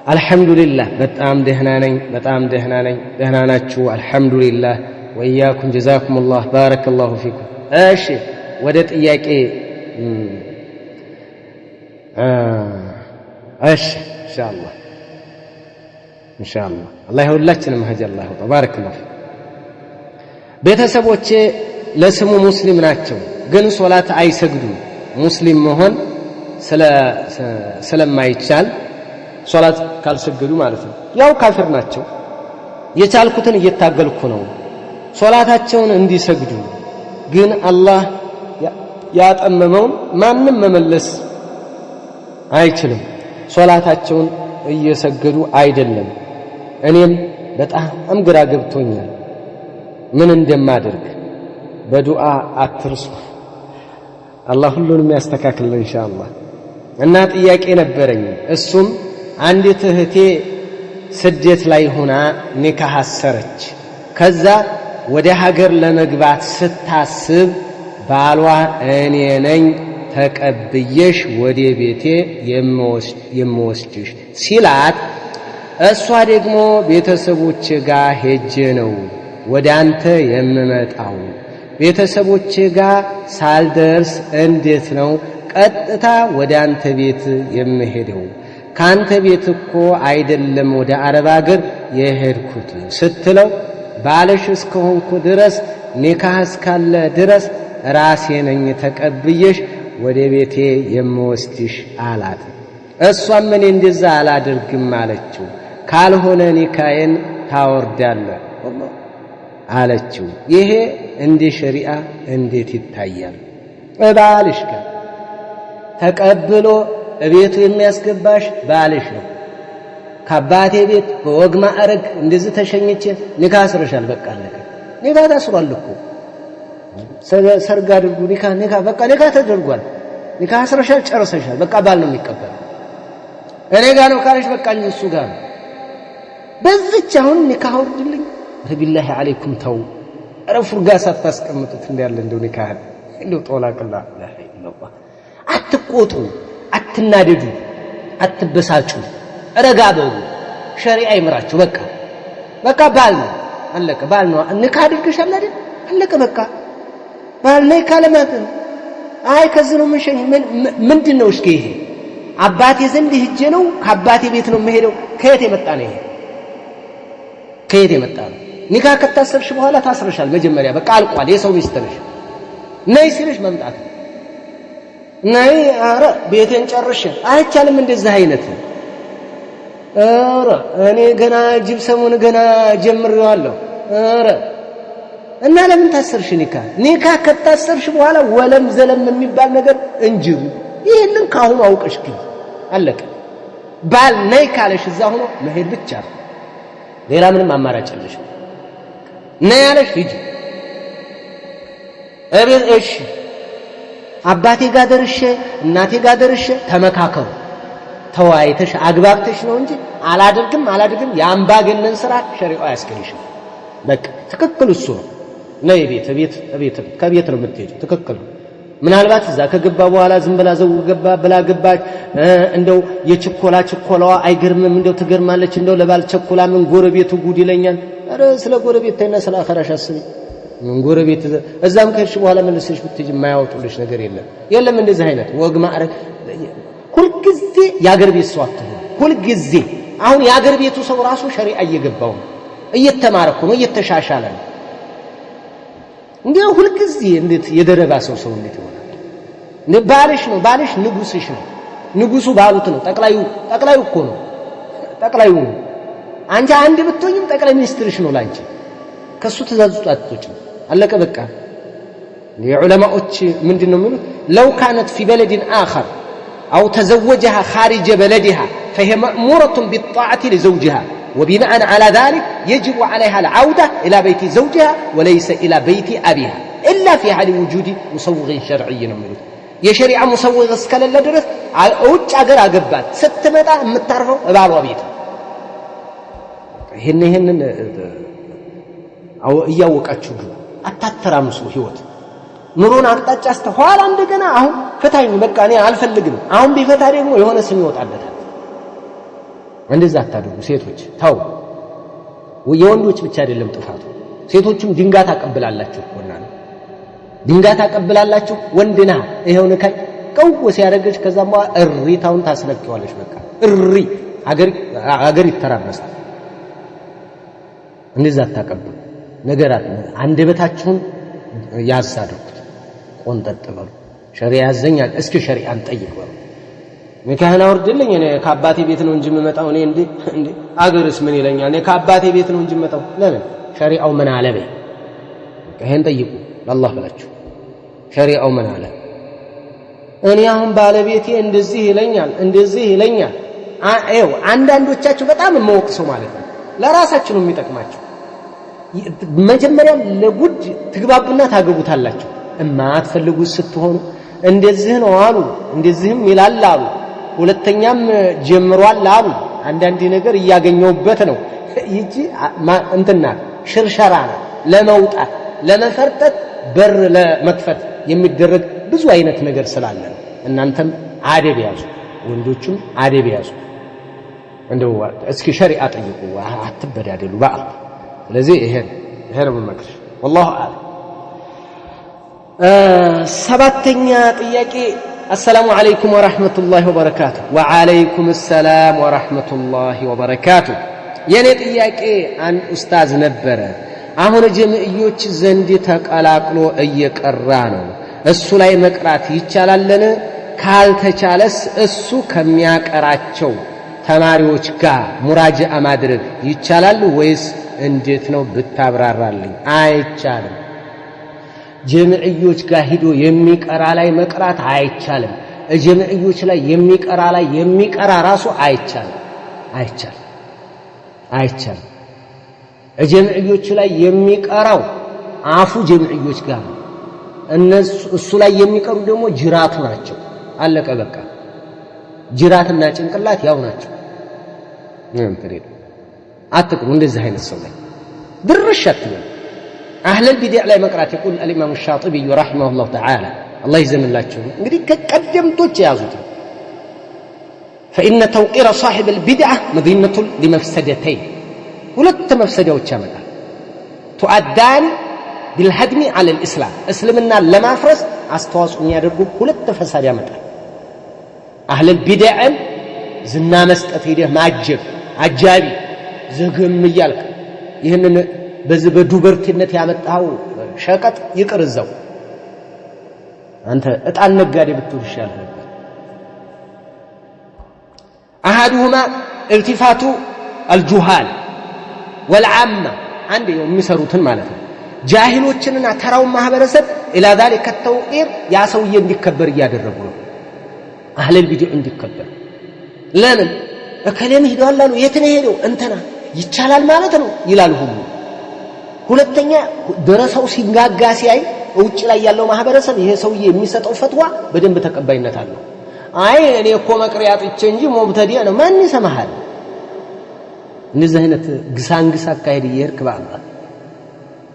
الحمد لله በጣም ደህና ነኝ፣ በጣም ደህና ነኝ። ደህና ናችሁ? الحمد لله وإياكم جزاكم الله بارك الله فيكم። እሺ ወደ ጥያቄ፣ እሺ ኢንሻአላህ ኢንሻአላህ አላህ የሁላችንም ሀጅ አላህ ያውጣ። بارك الله። ቤተሰቦቼ ለስሙ ሙስሊም ናቸው፣ ግን ሶላት አይሰግዱም። ሙስሊም መሆን ስለማይቻል ሶላት ካልሰገዱ ማለት ነው፣ ያው ካፊር ናቸው። የቻልኩትን እየታገልኩ ነው። ሶላታቸውን እንዲሰግዱ ግን አላህ ያጠመመውን ማንም መመለስ አይችልም። ሶላታቸውን እየሰገዱ አይደለም። እኔም በጣም ግራ ገብቶኛል ምን እንደማደርግ። በዱዓ አትርሱ። አላህ ሁሉንም ያስተካክል ኢንሻአላህ። እና ጥያቄ ነበረኝ። እሱም አንዲት እህቴ ስደት ላይ ሆና ኒካህ አሰረች። ከዛ ወደ ሀገር ለመግባት ስታስብ ባሏ እኔ ነኝ ተቀብዬሽ ወደ ቤቴ የምወስድሽ ሲላት፣ እሷ ደግሞ ቤተሰቦቼ ጋር ሄጄ ነው ወደ አንተ የምመጣው፣ ቤተሰቦቼ ጋር ሳልደርስ እንዴት ነው ቀጥታ ወደ አንተ ቤት የምሄደው? ካንተ ቤት እኮ አይደለም ወደ አረብ አገር የሄድኩት ስትለው፣ ባልሽ እስከሆንኩ ድረስ፣ ኒካህ እስካለ ድረስ ራሴ ነኝ ተቀብዬሽ ወደ ቤቴ የምወስድሽ አላት። እሷም እኔ እንደዛ አላደርግም አለችው። ካልሆነ ኒካዬን ታወርዳለህ አለችው። ይሄ እንደ ሸሪዓ እንዴት ይታያል? ባልሽ ጋር ተቀብሎ እቤቱ የሚያስገባሽ ባልሽ ነው። ከአባቴ ቤት በወግ ማዕረግ እንደዚህ ተሸኝቼ ኒካ አስረሻል። በቃ አለቀ። ኒካ ታስሯል እኮ፣ ሰርግ አድርጉ፣ ኒካ ኒካ በቃ ኒካ ተደርጓል። ኒካ አስረሻል፣ ጨርሰሻል። በቃ ባል ነው የሚቀበለው። እኔ ጋ ነው ካለሽ በቃ እሱ ጋር ነው። በዚች አሁን ኒካ አውርድልኝ። بالله عليكم ተው። ኧረ ፉርጋ ሳታስቀምጡት እንዳለ እንደው ኒካህ እንደው ጦላቅላ لا إله إلا الله። አትቆጡ፣ አትናደዱ፣ አትበሳጩ፣ ረጋ በሉ። ሸሪዓ ይምራችሁ። በቃ በቃ ባል ነው፣ አለቀ። ባል ነው፣ ኒካ አድርገሻል አይደል? አለቀ በቃ። ባል ነይ ካለ ማለት ነው። አይ ከዚህ ነው የምንሸኝ። ምንድን ነው እስኪ ይሄ? አባቴ ዘንድ ሂጄ ነው፣ ከአባቴ ቤት ነው የምሄደው። ከየት የመጣ ነው ይሄ? ከየት የመጣ ነው? ኒካ ከታሰርሽ በኋላ ታስረሻል። መጀመሪያ በቃ አልቋል። የሰው ሚስት ነሽ። ነይ ሲልሽ መምጣት ነው። ነይ፣ ኧረ ቤቴን ጨርሼ አይቻልም። እንደዚህ አይነት፣ ኧረ እኔ ገና ጅብሰሙን ገና ጀምሬዋለሁ። ኧረ እና ለምን ታሰርሽ ኒካ? ኒካ ከታሰርሽ በኋላ ወለም ዘለም የሚባል ነገር እንጅሩ። ይህንን ካሁኑ አውቀሽ ግቢ። አለቀ። ባል ነይ ካለሽ እዛ ሆኖ መሄድ ብቻ ነው። ሌላ ምንም አማራጭ የለሽም። ነይ ያለሽ ሂጂ። እቤት እሺ፣ አባቴ ጋር ደርሼ እናቴ ጋር ደርሼ ተመካከሩ። ተወያይተሽ አግባብተሽ ነው እንጂ አላደርግም አላደርግም የአምባገነን ስራ ሸሪዓው አያስገኝሽም። በቃ ትክክል እሱ ነው። ነይ ቤት ቤት ቤት ከቤት ነው የምትሄጂው። ትክክል ነው። ምናልባት እዛ ከገባ በኋላ ዝም ብላ ዘው ገባ ብላ ገባች። እንደው የችኮላ ችኮላዋ አይገርምም? እንደው ትገርማለች። እንደው ለባል ቸኮላ ምን ጎረቤቱ ጉድ ይለኛል። ኧረ ስለ ጎረቤት ተይና ስለ አኸራሽ አስቢ። ምን ጎረቤት፣ እዛም ከሄድሽ በኋላ መልሰሽ ብትሄጂ የማያወጡልሽ ነገር የለም። የለም እንደዚህ አይነት ወግ ማዕረግ። ሁልጊዜ የአገር ቤት ሰው አትሆኑ። ሁልጊዜ አሁን የአገር ቤቱ ሰው ራሱ ሸሪዓ እየገባው ነው፣ እየተማረ እኮ ነው፣ እየተሻሻለ ነው። እንዴ ሁልጊዜ እንዴት የደረባ ሰው ሰው እንዴት ይሆናል? እንዴ ባልሽ ነው፣ ባልሽ ንጉስሽ ነው። ንጉሱ ባሉት ነው። ጠቅላዩ ጠቅላዩ እኮ ነው። ጠቅላዩ ነው። አንቺ አንድ ብትሆኝም ጠቅላይ ሚኒስትርሽ ነው ላንቺ። ከሱ ትእዛዝ ውስጥ አትወጪም። አለቀ በቃ። የዑለማዎች ምንድን ነው የሚሉት? لو كانت في بلد آخر أو تزوجها خارج بلدها فهي مأمورة بالطاعة لزوجها، وبناء على ذلك يجب عليها العودة إلى بيت زوجها وليس إلى بيت أبيها إلا في حال وجود مسوغ شرعي ነው የሚሉት። የሸሪዓ مسوغ እስከሌለ ድረስ ውጭ አገር አገባት ስትመጣ የምታርፈው እባሏ ቤት ነው። ይህንን እያወቃችሁ ግቡ። አታተራምሱ ህይወት ኑሮን አቅጣጫ አስተ ኋላ እንደገና አሁን ፍታኝ በቃ እኔ አልፈልግም። አሁን ቢፈታ ደግሞ የሆነ ስም ይወጣለታል። እንደዛ አታድርጉ ሴቶች ተው። የወንዶች ብቻ አይደለም ጥፋቱ፣ ሴቶቹም ድንጋይ ታቀብላላችሁ እኮ እና ድንጋይ ታቀብላላችሁ። ወንድና ይኸው ንካኝ ቀው ሲያደርግሽ ከዛም በኋላ እሪታውን ታስለቅዋለሽ። በቃ እሪ አገር ይተራመሳል። እንደዛ አታቀብሉ። ነገራት አንደበታችሁን ያዝ አድርጉት፣ ቆንጠጥ በሉ። ሸሪዓ ያዘኛል፣ እስኪ ሸሪዓን ጠይቅ በሉ። ኒካህን አውርድልኝ፣ እኔ ከአባቴ ቤት ነው እንጂ የምመጣው። እኔ እንዴ እንዴ አገርስ ምን ይለኛል? እኔ ከአባቴ ቤት ነው እንጂ የምመጣው። ለምን ሸሪዓው ምን አለ በይ። በቃ ይሄን ጠይቁ ለአላህ ብላችሁ። ሸሪዓው ምን አለ? እኔ አሁን ባለቤቴ እንደዚህ ይለኛል እንደዚህ ይለኛል። ይኸው አንዳንዶቻችሁ በጣም የማወቅሰው ማለት ነው፣ ለራሳችሁ ነው የሚጠቅማችሁ። መጀመሪያ ለጉድ ትግባቡና ታገቡታላችሁ። እማትፈልጉት ስትሆኑ እንደዚህ ነው አሉ፣ እንደዚህም ይላል አሉ፣ ሁለተኛም ጀምሯል አሉ፣ አንዳንድ ነገር እያገኘውበት ነው። ይቺ እንትና ሽርሸራ ናት። ለመውጣት ለመፈርጠት በር ለመክፈት የሚደረግ ብዙ አይነት ነገር ስላለ ነው። እናንተም አደብ ያዙ፣ ወንዶቹም አደብ ያዙ። እንደው እስኪ ሸሪዓ ጠይቁ፣ አትበዳደሉ በአላህ። ስለዚህ ይሄ ነው የምመክርሽ። والله أعلم። ሰባተኛ ጥያቄ السلام عليكم ورحمة الله وبركاته። وعليكم السلام ورحمة الله وبركاته። የኔ ጥያቄ አንድ ኡስታዝ ነበረ፣ አሁን ጀምዕዮች ዘንድ ተቀላቅሎ እየቀራ ነው። እሱ ላይ መቅራት ይቻላልን? ካልተቻለስ እሱ ከሚያቀራቸው ተማሪዎች ጋር ሙራጃ ማድረግ ይቻላል ወይስ እንዴት ነው? ብታብራራልኝ። አይቻልም። ጀምዕዮች ጋር ሂዶ የሚቀራ ላይ መቅራት አይቻልም። ጀምዕዮች ላይ የሚቀራ ላይ የሚቀራ ራሱ አይቻልም። አይቻልም አይቻልም። ጀምዕዮች ላይ የሚቀራው አፉ ጀምዕዮች ጋር ነው። እነሱ እሱ ላይ የሚቀሩ ደግሞ ጅራቱ ናቸው። አለቀ በቃ። ጅራትና ጭንቅላት ያው ናቸው። አትቅሩ እንደዚህ አይነት ሰው ላይ ድርሽ አትበሉ። አህለል ቢድዕ ላይ መቅራት يقول الإمام الشاطبي رحمه الله تعالى አላህ ይዘንላቸው። እንግዲህ ከቀደምቶች የያዙት ነው። فإن توقير صاحب البدعة مظنة لمفسدتين ሁለት መፍሰዳዎች ያመጣል። تؤديان بالهدم على الإسلام እስልምና ለማፍረስ አስተዋጽኦ የሚያደርጉ ሁለት ፈሳድ ያመጣል። አህለል ቢድዕን ዝና መስጠት ሄደህ ማጀብ አጃቢ ዘገም እያልክ ይህንን በዚህ በዱበርቲነት ያመጣኸው ሸቀጥ ይቅር እዛው። አንተ ዕጣን ነጋዴ ብትሆን ይሻልህ ነበር። أحدهما التفات الجهال والعامة አንድ የሚሰሩትን ማለት ነው። ጃሂሎችንና ተራውን ማህበረሰብ إلى ذلك التوقير ያ ሰውዬ እንዲከበር እያደረጉ ነው። አህለል ቢድዕ እንዲከበር ለምን እከሌም ሂደዋል አሉ። የት ነው ሄደው? እንትና ይቻላል ማለት ነው ይላል ሁሉ። ሁለተኛ ደረሰው ሲንጋጋ ሲያይ ውጭ ላይ ያለው ማህበረሰብ ይሄ ሰውዬ የሚሰጠው ፈትዋ በደንብ ተቀባይነት አለው። አይ እኔ እኮ መቅሪያ አጥቼ እንጂ ሙብተዲዕ ነው፣ ማን ይሰማሃል? እንደዚህ አይነት ግሳንግስ አካሄድ እየሄድክ በአላህ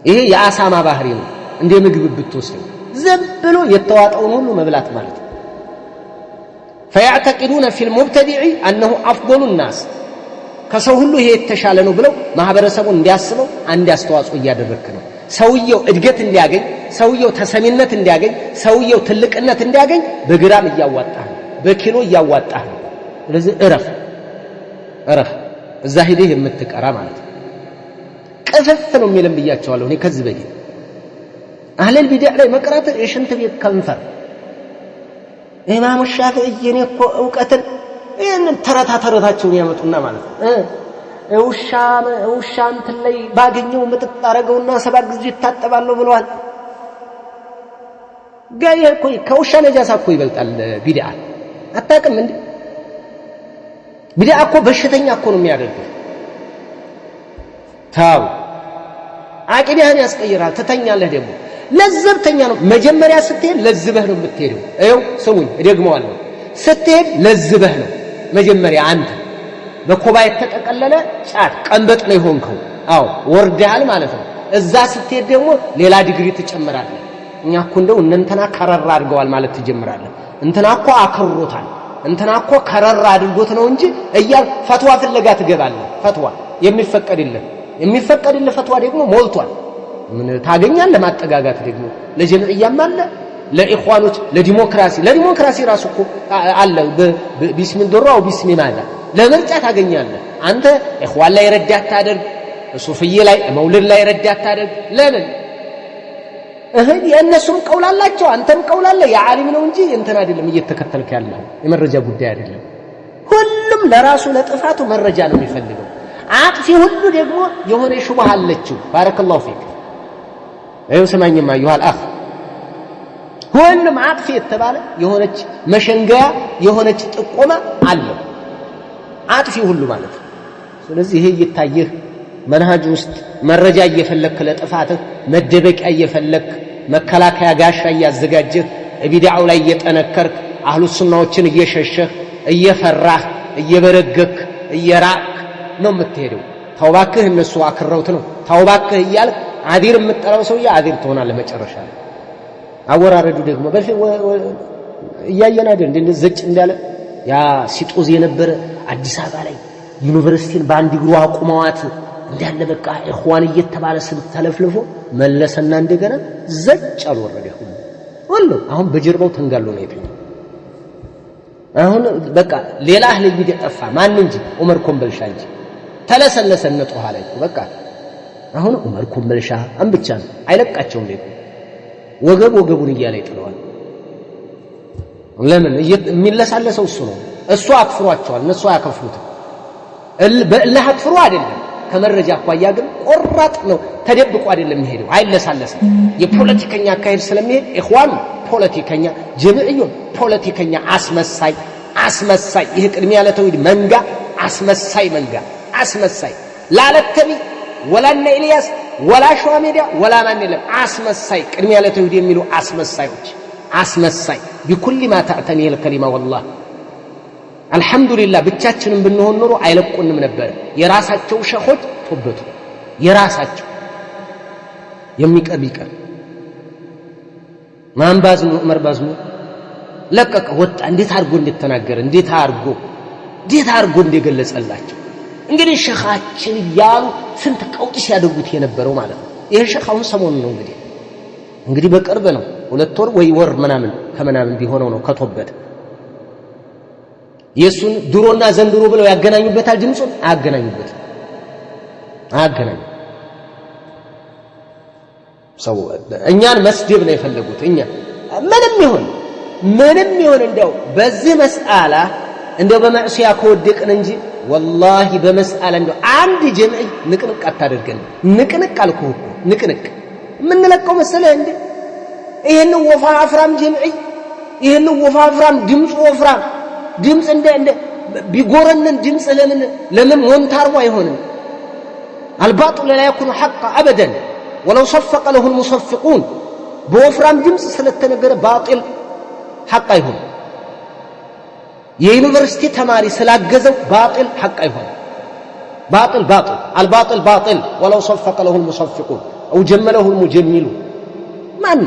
ይሄ የአሳማ ባህሪ ነው። እንደ ምግብ ብትወስደው ዝም ብሎ የተዋጠውን ሁሉ መብላት ማለት ነው። فيعتقدون في المبتدع أنه أفضل الناس ከሰው ሁሉ ይሄ የተሻለ ነው ብለው ማህበረሰቡን እንዲያስበው አንድ አስተዋጽኦ እያደረግክ ነው። ሰውየው እድገት እንዲያገኝ፣ ሰውየው ተሰሚነት እንዲያገኝ፣ ሰውየው ትልቅነት እንዲያገኝ በግራም እያዋጣህ ነው፣ በኪሎ እያዋጣህ ነው። ስለዚህ እረፍ እረፍ፣ እዛ ሂደህ የምትቀራ ማለት ነው። ቅፍፍ ነው የሚልም ብያቸዋለሁ እኔ ከዚህ በፊት። አህለል ቢድዕ ላይ መቅራት የሽንት ቤት ከንፈር። ኢማሙ ሻፊዒ እኔ እኮ እውቀትን ይህንን ተረታ ተረታቸውን ያመጡና ማለት ነው። ውሻ እንትን ላይ ባገኘው ምጥጥ አደረገውና 7 ጊዜ ይታጠባለሁ ብለዋል። ጋር እኮ ከውሻ ነጃሳ እኮ ይበልጣል ቢድዓ። አታውቅም እንዴ? ቢድዓ እኮ በሽተኛ እኮ ነው የሚያደርገው። ታው አቂዳህን ያስቀይራል። ትተኛለህ ደግሞ ለዘብተኛ ነው። መጀመሪያ ስትሄድ ለዝበህ ነው የምትሄደው። ይኸው ስሙኝ እደግመዋለሁ። ስትሄድ ለዝበህ ነው መጀመሪያ። አንተ በኮባ የተጠቀለለ ጫት ቀንበጥ ነው የሆንከው። አዎ ወርደሃል ማለት ነው። እዛ ስትሄድ ደግሞ ሌላ ዲግሪ ትጨምራለህ። እኛ እኮ እንደው እነ እንትና ከረር አድርገዋል ማለት ትጀምራለህ። እንትና እኮ አክርሮታል፣ እንትና እኮ ከረር አድርጎት ነው እንጂ እያል ፈትዋ ፍለጋ ትገባለህ። ፈትዋ የሚፈቀድልህ የሚፈቀድልህ ፈትዋ ደግሞ ሞልቷል። ምን ታገኛለህ? ማጠጋጋት ደግሞ ለጀምዕያም አለ፣ ለኢኽዋኖች፣ ለዲሞክራሲ ለዲሞክራሲ ራሱ እኮ አለ። باسم ዶራው باسم ماذا ለምርጫ ታገኛለህ። አንተ ኢኽዋን ላይ ረዳት ታደርግ፣ ሱፍዬ ላይ መውልድ ላይ ረዳት ታደርግ። ለምን እህ የእነሱም ቀውል አላቸው፣ አንተም ቀውል አለ። የዓሊም ነው እንጂ እንትን አይደለም እየተከተልክ ያለው የመረጃ ጉዳይ አይደለም። ሁሉም ለራሱ ለጥፋቱ መረጃ ነው የሚፈልገው። አጥፊ ሁሉ ደግሞ የሆነ ሹብሃ አለችው። بارك الله فيك። ይኸው ስማኝማ أيها الأخ፣ ሁሉም አጥፊ የተባለ የሆነች መሸንገያ የሆነች ጥቆማ አለው አጥፊ ሁሉ ማለት ነው። ስለዚህ ይሄ እየታየህ መንሃጅ ውስጥ መረጃ እየፈለክ ለጥፋትህ መደበቂያ እየፈለክ መከላከያ ጋሻ እያዘጋጀህ ቢድዓው ላይ እየጠነከርክ አህሉ ሱናዎችን እየሸሸህ እየፈራህ እየበረገክ እየራቅ ነው የምትሄደው። ተውባክህ እነሱ አክረውት ነው ተውባክህ እያልክ አዲር የምትጠራው ሰውዬ አዲር ትሆናለህ መጨረሻ ላይ። አወራረዱ ደግሞ በፊት እያየን አይደል እንደ ዘጭ እንዳለ ያ ሲጦዝ የነበረ አዲስ አበባ ላይ ዩኒቨርሲቲን በአንድ እግሩ አቁመዋት እንዳለ በቃ ኢኽዋን እየተባለ ስም ተለፍልፎ መለሰና እንደገና ዘጭ አልወረደ ሁሉ አሁን በጀርባው ተንጋሎ ነው የተኛው። አሁን በቃ ሌላ አህል ቢድዓ ጠፋ። ማን እንጂ ዑመር ኮምበልሻ እንጂ ተለሰለሰ እነ ጦሃ ላይ በቃ አሁን ዑመር ኮምበልሻ ብቻ ነው፣ አይለቃቸውም። ደግሞ ወገብ ወገቡን እያለ ይጥለዋል። ለምን የሚለሳለሰው እሱ ነው። እሱ አክፍሯቸዋል፣ እነሱ አያከፍሩትም። በእልህ አክፍሮ አይደለም፣ ከመረጃ አኳያ ግን ቆራጥ ነው። ተደብቆ አይደለም የሚሄደው፣ አይለሳለስም። የፖለቲከኛ አካሄድ ስለሚሄድ ኢኽዋኑ ፖለቲከኛ፣ ጀምዕዩን ፖለቲከኛ፣ አስመሳይ አስመሳይ። ይህ ቅድሚያ ለተውሂድ መንጋ አስመሳይ መንጋ አስመሳይ ላለተቢ ወላነ ኤልያስ ወላ ሸዋ ሜዳ ወላ ማን የለም። አስመሳይ ቅድሚያ ለተውሂድ የሚሉ አስመሳዮች አስመሳይ ቢኩል ማ ተዕተኒህ ልከሊማ ወላሂ አልሐምዱሊላህ ብቻችንም ብንሆን ኖሮ አይለቁንም ነበር። የራሳቸው ሸኾች ቶበቱ የራሳቸው የሚቀር ቢቀር ማን ባዝሙ ዑመር ባዝሙ ለቀቀ ወጣ። እንዴት አድርጎ እንደተናገረ እንዴት አድርጎ እንደገለጸላቸው እንግዲህ ሸኻችን እያሉ ስንት ቀውጥ ሲያደርጉት የነበረው ማለት ነው። ይሄ ሸኽ አሁን ሰሞኑን ነው እንግዲህ በቅርብ ነው፣ 2 ወር ወይ ወር ምናምን ከምናምን ቢሆነው ነው ከቶበት። የሱን ድሮና ዘንድሮ ብለው ያገናኙበታል። ድምጹን አያገናኙበትም፣ አያገናኙ። ሰው እኛን መስደብ ነው የፈለጉት። እኛ ምንም ይሁን ምንም ይሁን እንደው በዚህ መስአላ እንደው በማዕሲያ ከወደቅን እንጂ ወላሂ በመስአላ እንደው አንድ ጀምዒ ንቅንቅ አታደርገን። ንቅንቅ አልኩህ እኮ ንቅንቅ የምንለቀው መሰለህ እንዴ? ይሄን ወፋፍራም ጀምዒ ይሄን ወፋፍራም ድምፁ ወፍራም ድምፅ እንደ ቢጎረንን ድምፅ ለምን ሞንታርቦ አይሆንም? الباطل لا يكون حقا أبدا ولو صفق له المصفقون። በወፍራም ድምፅ ስለተነገረ ባጢል ሐቅ አይሆንም። የዩኒቨርሲቲ ተማሪ ስላገዘው ባጢል ሐቅ አይሆንም። ባጢል ባጢል الباطل باطل ولو صفق له المصفقون أو جمله المجملون ማን።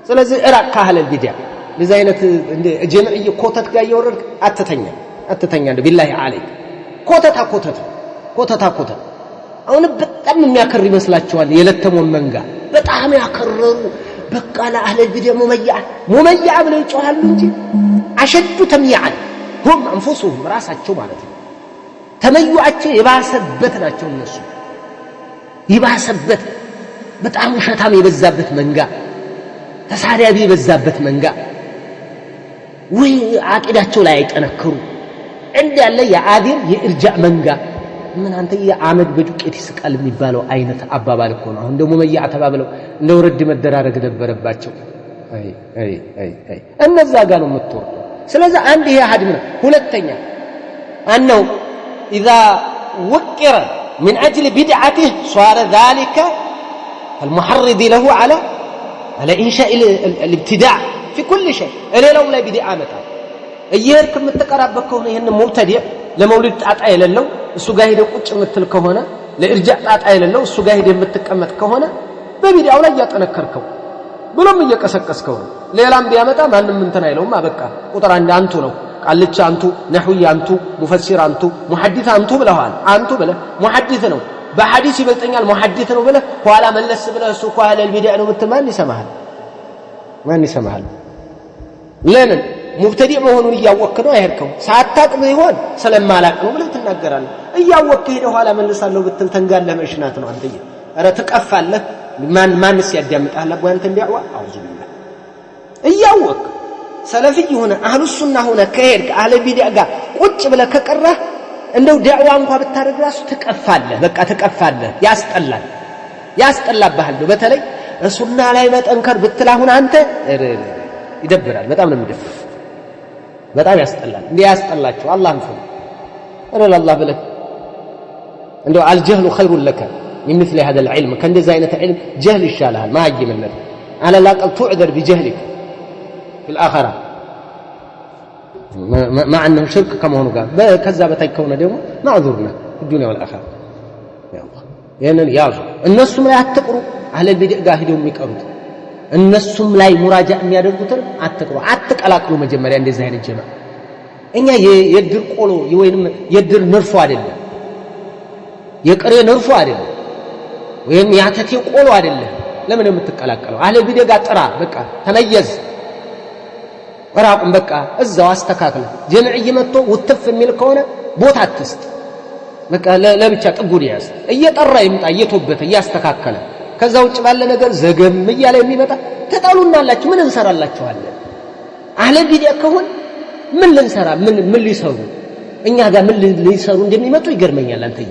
ስለዚህ እራቅ ከአህለል ቢድዓ። እንደዚህ አይነት ጀምዕይ ኮተት ጋር እየወረድክ አትተኛ አትተኛ። እንደው بالله عليك ኮተታ ኮተት ኮተታ ኮተት። አሁን በጣም የሚያከር ይመስላችኋል የለተሞን መንጋ በጣም ያከረሩ በቃ ለአህለል ቢድዓ ሙመይዓ ሙመይዓ ብለው ይጮሃሉ እንጂ አሸዱ ተምይዓን ሁም አንፉሱሁም ራሳቸው ማለት ነው። ተመዩዓቸው የባሰበት ናቸው እነሱ የባሰበት በጣም ውሸታም የበዛበት መንጋ፣ ተሳዳቢ የበዛበት መንጋ ወይ አቂዳቸው ላይ አይጠነክሩ እንዳለ የአዲር የኢርጃእ መንጋ ምን አንተ የአመድ በዱቄት ይስቃል የሚባለው አይነት አባባል እኮ ነው። አሁን ደግሞ መያ ተባብለው እንደው ረድ መደራረግ ነበረባቸው። አይ አይ አይ አይ እነዛ ጋር ነው የምትወርደው። ስለዚህ አንድ ይሄ ሀድም ነው። ሁለተኛ أنه إذا وقر من أجل بدعته صار ذلك المحرض له على إنشاء الابتداع في كل شيء። ሌላውም ላይ ቢድዓ ያመጣል። እየሄድክ የምትቀራበት ከሆነ ይህን ሙብተዲዕ ለመውሊድ ጣጣ የሌለው እሱ ጋር ሄደህ ቁጭ የምትል ከሆነ ለኢርጃእ ጣጣ የሌለው እሱ ጋር ሄደህ የምትቀመጥ ከሆነ በቢድዓው ላይ እያጠነከርከው ብሎም እየቀሰቀስከው ነው። ሌላም ቢያመጣ ማንም እንትን አይለውም። አበቃ ቁጥር አንድ አንቱ ነው። ቃልቻ አንቱ፣ ነህዊ አንቱ፣ ሙፈሲር አንቱ፣ ሙሐዲስ አንቱ ብለዋል። አንቱ ብለህ ሙሐዲስ ነው በሐዲስ ይበልጠኛል ሙሐዲስ ነው ብለህ ኋላ መለስ ብለህ እሱ እኮ አህለል ቢድዓ ነው ብትል ማን ይሰማሃል? ማን ይሰማሃል? ለምን ሙብተዲዕ መሆኑን እያወቅህ ነው አይሄድከው። ሳታቅ ቢሆን ስለማላቅ ነው ብለህ ትናገራለህ። እያወቅህ ሄደህ ኋላ መልሳለሁ ብትል ተንጋለህ መሽናት ነው። አንተዬ ኧረ ትቀፋለህ። ማንስ ያዳምጣል? አቦ አንተን ዳዕዋ አውዙ ቢላህ። እያወቅህ ሰለፊይ ሆነ አህሉ ሱና ሆነ ከሄድክ አህለ ቢድዓ ጋር ቁጭ ብለህ ከቀረህ እንደው ዳዕዋ እንኳን ብታደርግ ራሱ ትቀፋለህ። በቃ ትቀፋለህ፣ ያስጠላል። ያስጠላብሃል ነው። በተለይ ሱና ላይ መጠንከር ብትል አሁን አንተ ይደብራል። በጣም ነው የሚደብር። በጣም ያስጠላል። እንዴ ያስጠላችሁ አላህን ፍሩ። እረ ለአላህ ብለህ እንደው الجهل خير لك من مثل هذا العلم ከእንደዚህ አይነት ዒልም ጀህል ይሻልሃል። መሀይምነት على الأقل تعذر بجهلك في الآخرة مع أنه ሽርክ ከመሆኑ ጋር ከዛ በታች ከሆነ ደግሞ معذور ነህ في الدنيا والآخرة። ይህንን ያዙ። እነሱም ላይ አትቅሩ። አህለል ቢድዕ ጋር ሂደው የሚቀሩት እነሱም ላይ ሙራጃ የሚያደርጉትን አትቅሩ፣ አትቀላቅሉ። መጀመሪያ እንደዚህ አይነት ጀማ እኛ የድር ቆሎ ወይንም የድር ንርፎ አይደለም፣ የቅሬ ንርፎ አይደለም፣ ወይም ያተቴ ቆሎ አይደለም። ለምን የምትቀላቀለው? አህለል ቢድዕ ጋር ጥራ፣ በቃ ተመየዝ፣ ራቁም፣ በቃ እዛው አስተካክለ። ጀምዕይ መጥቶ ውትፍ የሚል ከሆነ ቦታ አትስጥ። በቃ ለብቻ ጥጉን ያዝ። እየጠራ ይምጣ፣ እየቶበተ እያስተካከለ። ከዛ ውጭ ባለ ነገር ዘገም እያለ የሚመጣ ተጣሉናላችሁ፣ ምን እንሰራላችኋለን? አህለ ቢድዓ ከሆን ምን ልንሰራ ምን ምን ሊሰሩ እኛ ጋር ምን ሊሰሩ እንደሚመጡ ይገርመኛል። አንተዬ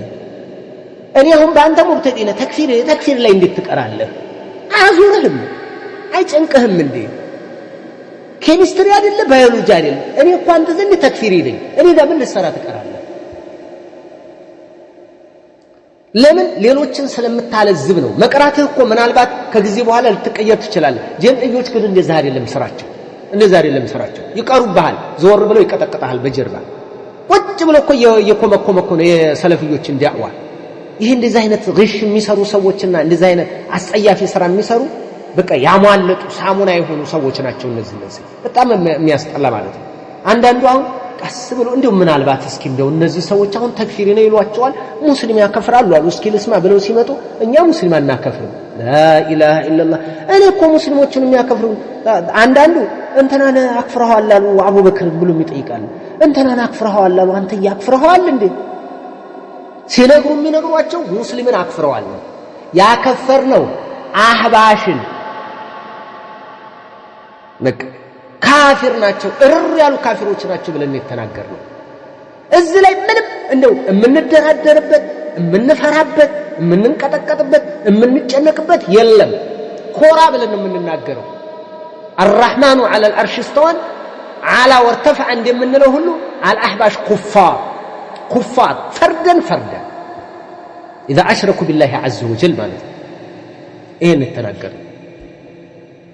እኔ አሁን በአንተ ሙብተዲ ነህ፣ ተክፊር ላይ እንዴት ትቀራለህ? አያዞርህም? አይጨንቅህም እንዴ? ኬሚስትሪ አይደለ ባዮሎጂ አይደለ? እኔ እኮ አንተ ዘንድ ተክፊሪ ነኝ። እኔ ጋር ምን ልትሰራ ትቀራለህ? ለምን ሌሎችን ስለምታለዝብ ነው። መቅራትህ እኮ ምናልባት ከጊዜ በኋላ ልትቀየር ትችላለህ። ጀምዕዮች ግን እንደዛ አይደለም ስራቸው፣ እንደዛ አይደለም ስራቸው። ይቀሩብሃል፣ ዘወር ብለው ይቀጠቅጠሃል በጀርባ ቁጭ ብሎ እኮ እየኮመኮመ እኮ ነው የሰለፍዮችን ዳዕዋ። ይህ እንደዚህ አይነት ግሽ የሚሰሩ ሰዎችና እንደዚህ አይነት አስጸያፊ ስራ የሚሰሩ በቃ ያሟለጡ ሳሙና የሆኑ ሰዎች ናቸው። እነዚህ በጣም የሚያስጠላ ማለት ነው። አንዳንዱ አሁን ቀስ ብሎ እንዲሁ ምናልባት እስኪ እንደው እነዚህ ሰዎች አሁን ተክፊሪ ነው ይሏቸዋል፣ ሙስሊም ያከፍራሉ አሉ፣ እስኪ ልስማ ብለው ሲመጡ እኛ ሙስሊም አናከፍርም። لا إله إلا الله። እኔ እኮ ሙስሊሞችን የሚያከፍሩ አንዳንዱ እንትናን አክፍረዋል አሉ አቡበክር ብሎም ይጠይቃሉ። እንትናን አክፍረዋል አሉ፣ አንተ ያክፍረዋል እንዴ? ሲነግሩ የሚነግሯቸው ሙስሊምን አክፍረዋል ነው። ያከፈርነው አህባሽን በቃ ካፊር ናቸው፣ እርር ያሉ ካፊሮች ናቸው ብለን የተናገርነው። እዚህ ላይ ምንም እንደው የምንደራደርበት፣ የምንፈራበት፣ የምንንቀጠቀጥበት፣ የምንጨነቅበት የለም። ኮራ ብለን የምንናገረው الرحمن على العرش استوى علا وارتفع እንደምንለው ሁሉ الأحباش كفار كفار فردا فردا إذا أشركوا بالله عز وجل ማለት ነው። ይሄን የተናገርነው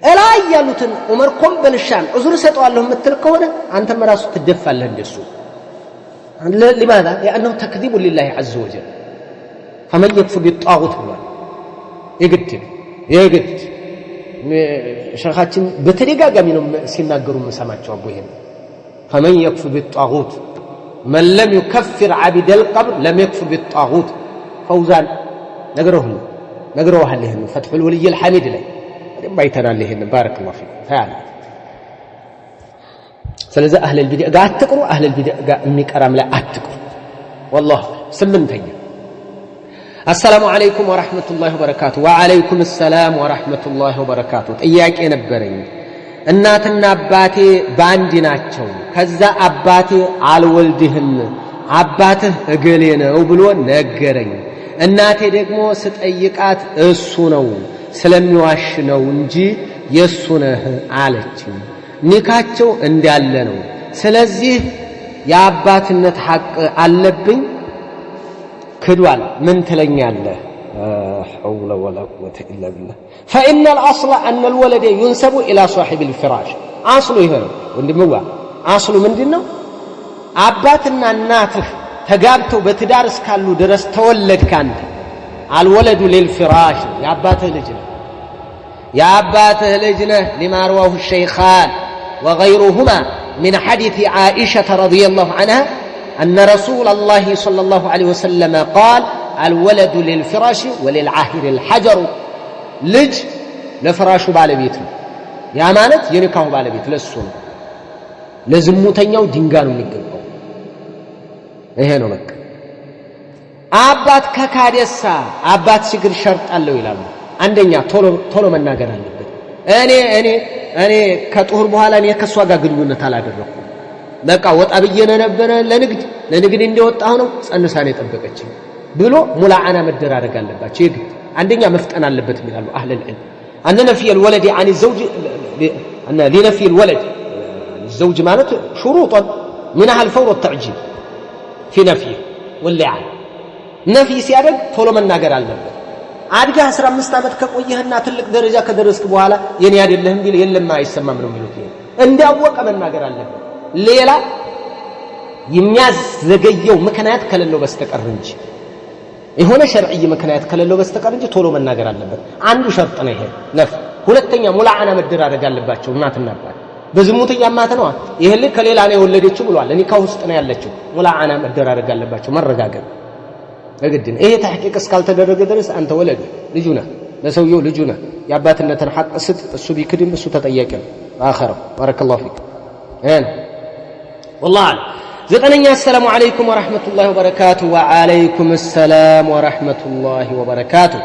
እላይ ያሉትን ዑመር ኮምበልሻን ዑዙር እሰጠዋለሁ የምትል ከሆነ አንተም ራሱ ትደፋለህ እንደሱ። لماذا؟ لأنه تكذيب لله عز وجل فمن يكفر بالطاغوت ብሏል። የግድ የግድ ሸኻችን በተደጋጋሚ ነው ሲናገሩ የምሰማቸው አቦ ይሄን فمن يكفر بالطاغوت من لم يكفر عبد القبر لم يكفر بالطاغوت ፈውዛን ነግረውሃል። ይሄን ፈትሑል ወልይ አልሐሚድ ላይ በደንብ አይተናል። ይሄን بارك الله فيك ታያለህ። ስለዚህ አህለል ቢድዕ ጋር አትቅሩ፣ አህለል ቢድዕ ጋር የሚቀራም ላይ አትቅሩ። والله ስምንተኛ السلام عليكم ورحمة الله وبركاته። وعليكم السلام ورحمة الله وبركاته። ጥያቄ ነበረኝ። እናትና አባቴ ባንድ ናቸው። ከዛ አባቴ አልወልድህም አባትህ እገሌ ነው ብሎ ነገረኝ። እናቴ ደግሞ ስጠይቃት እሱ ነው ስለሚዋሽ ነው እንጂ የእሱ ነህ አለችኝ። ኒካቸው እንዳለ ነው። ስለዚህ የአባትነት ሐቅ አለብኝ። ክዷል። ምን ትለኛለህ? حول ولا قوة إلا بالله። فإن الأصل أن الولد ينسب إلى صاحب الفراش። አስሉ ይሄ ነው ወንድምዋ። አስሉ ምንድን ነው? አባትና እናትህ ተጋብተው በትዳር እስካሉ ድረስ ተወለድክ አንተ። الولد للفراش ነው። የአባትህ ልጅ ነህ። የአባትህ ልጅ ነህ። لما رواه الشيخان وغيرهما من حديث عائشة رضي الله عنها أن رسول الله صلى الله عليه وسلم قال الولد للفراش وللعاهر الحجر። ልጅ ለፍራሹ ባለቤት ነው። ያ ማለት የኒካሁ ባለቤት ለሱ ነው። ለዝሙተኛው ድንጋይ ነው የሚገባው። ይሄ ነው በቃ። አባት ከካደሳ አባት ችግር ሸርጥ አለው ይላሉ። አንደኛ ቶሎ ቶሎ መናገር አለበት። እኔ ከጡሁር በኋላ እኔ ከእሷ ጋር ግንኙነት አላደረኩም። በቃ ወጣ ብዬ ነበረ ለንግድ እንደወጣሁ ነው ጸንሳ ነው የጠበቀችኝ ብሎ ሙላዓና መደራረግ አለባቸው የግድ። አንደኛ መፍጠን አለበት ይላሉ أهل العلم። أن نفي الولد عن الزوج أن لنفي الولد الزوج ማለት شروطا منها الفور والتعجيل في نفيه واللعان نفي ሲያደርግ ቶሎ መናገር አለበት። አድገህ 15 ዓመት ከቆየህና ትልቅ ደረጃ ከደረስክ በኋላ የኔ አይደለህም ቢል የለም አይሰማም ነው የሚሉት። ይሄ እንዳወቀ መናገር አለበት። ሌላ የሚያዘገየው ምክንያት ከሌለው በስተቀር እንጂ የሆነ شرعي ምክንያት ከሌለው በስተቀር እንጂ ቶሎ መናገር አለበት። አንዱ شرط ነው ይሄ نفي። ሁለተኛ ملاعنة መደራረግ አለባቸው እናትና አባት። በዝሙት እያማት ነው ይሄ ልጅ ከሌላ ነው የወለደችው ብሏል። እኔ ከውስጥ ነው ያለችው። ملاعنة መደራረግ አለባቸው፣ መረጋገጥ ግድ ነው። ይሄ تحقيق እስካልተደረገ ድረስ አንተ ወለድ ልጁ ነህ፣ ለሰውየው ልጁ ነህ። የአባትነትን ሐቅ ስጥ። እሱ ቢክድም እሱ ተጠያቂ ነው በአኸራው። بارك الله فيك። والله أعلم። ዘጠነኛ السلام عليكم ورحمة الله وبركاته። وعليكم السلام ورحمة الله وبركاته።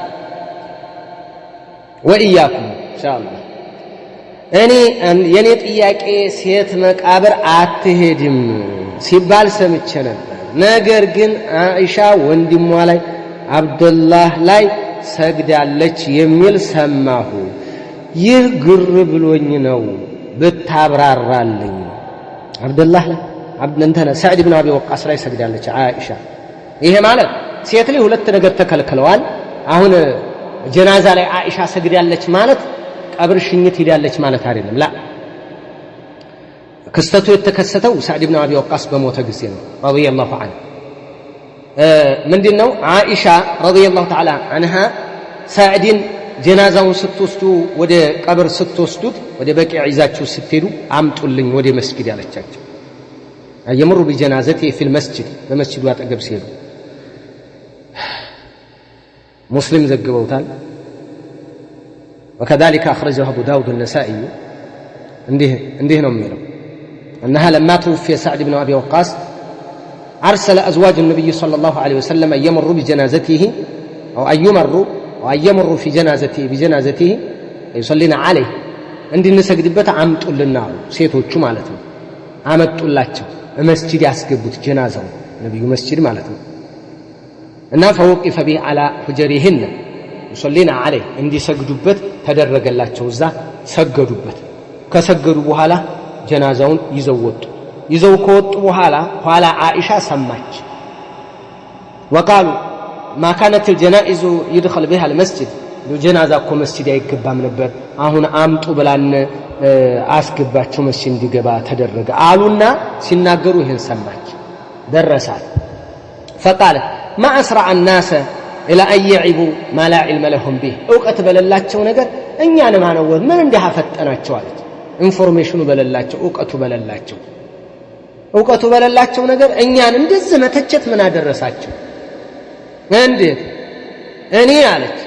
وإياكم إن شاء الله። እኔ የኔ ጥያቄ ሴት መቃብር አትሄድም ሲባል ሰምቼ ነበር። ነገር ግን አኢሻ ወንድሟ ላይ አብደላህ ላይ ሰግዳለች የሚል ሰማሁ። ይህ ግር ብሎኝ ነው ብታብራራልኝ። አብደላህ ላይ እንተነ ሰዕድ ብን አቢ ወቃስ ላይ ሰግዳለች አኢሻ። ይሄ ማለት ሴት ላይ ሁለት ነገር ተከልክለዋል። አሁን ጀናዛ ላይ አኢሻ ሰግዳለች ማለት ቀብር ሽኝት ሂዳለች ማለት አይደለም። لا ክስተቱ የተከሰተው ሳዕድ ብን አቢ ወቃስ በሞተ ጊዜ ነው رضي الله عنه። ምንድን ነው አኢሻ رضي الله تعالى عنها ሳዕድን ጀናዛውን ስትወስዱ ወደ ቀብር ስትወስዱት ወደ በቂዕ ይዛችሁ ስትሄዱ አምጡልኝ ወደ መስጊድ አለቻቸው። يمر بجنازته في المسجد በመስጂዱ አጠገብ ሲሄዱ ሙስሊም ዘግበውታል። وكذلك أخرجه أبو داود النسائي እንዲህ ነው የሚለው أنها لما توفي سعد بن أبي وقاص أرسل أزواج النبي صلى الله عليه وسلم أن يمروا بجنازته أو أن يمروا وأن يمروا في جنازته بجنازته يصلين عليه እንድንሰግድበት አምጡልና አሉ። ሴቶቹ ማለት ነው። አመጡላቸው መስጂድ ያስገቡት ጀናዛው ነብዩ መስጂድ ማለት ነው። እና فوقف به على حجرهن يصلين عليه እንዲሰግዱበት ተደረገላቸው። እዛ ሰገዱበት። ከሰገዱ በኋላ ጀናዛውን ይዘው ወጡ። ይዘው ከወጡ በኋላ ኋላ አኢሻ ሰማች። وقالوا ما كانت الجنائز يدخل بها المسجد ጀናዛ እኮ መስጂድ አይገባም ነበር፣ አሁን አምጡ ብላን አስገባቸው መስጂድ እንዲገባ ተደረገ አሉና ሲናገሩ ይህን ሰማች፣ ደረሳት። فقالت ما أسرع الناس إلى أن يعيبوا ما لا علم لهم به እውቀት በሌላቸው ነገር እኛን ማነወር ምን እንዲህ አፈጠናቸው አለች። information ኑ በሌላቸው እውቀቱ በሌላቸው ነገር እኛን እንደዚህ መተቸት ምን አደረሳቸው? እንዴት እኔ አለች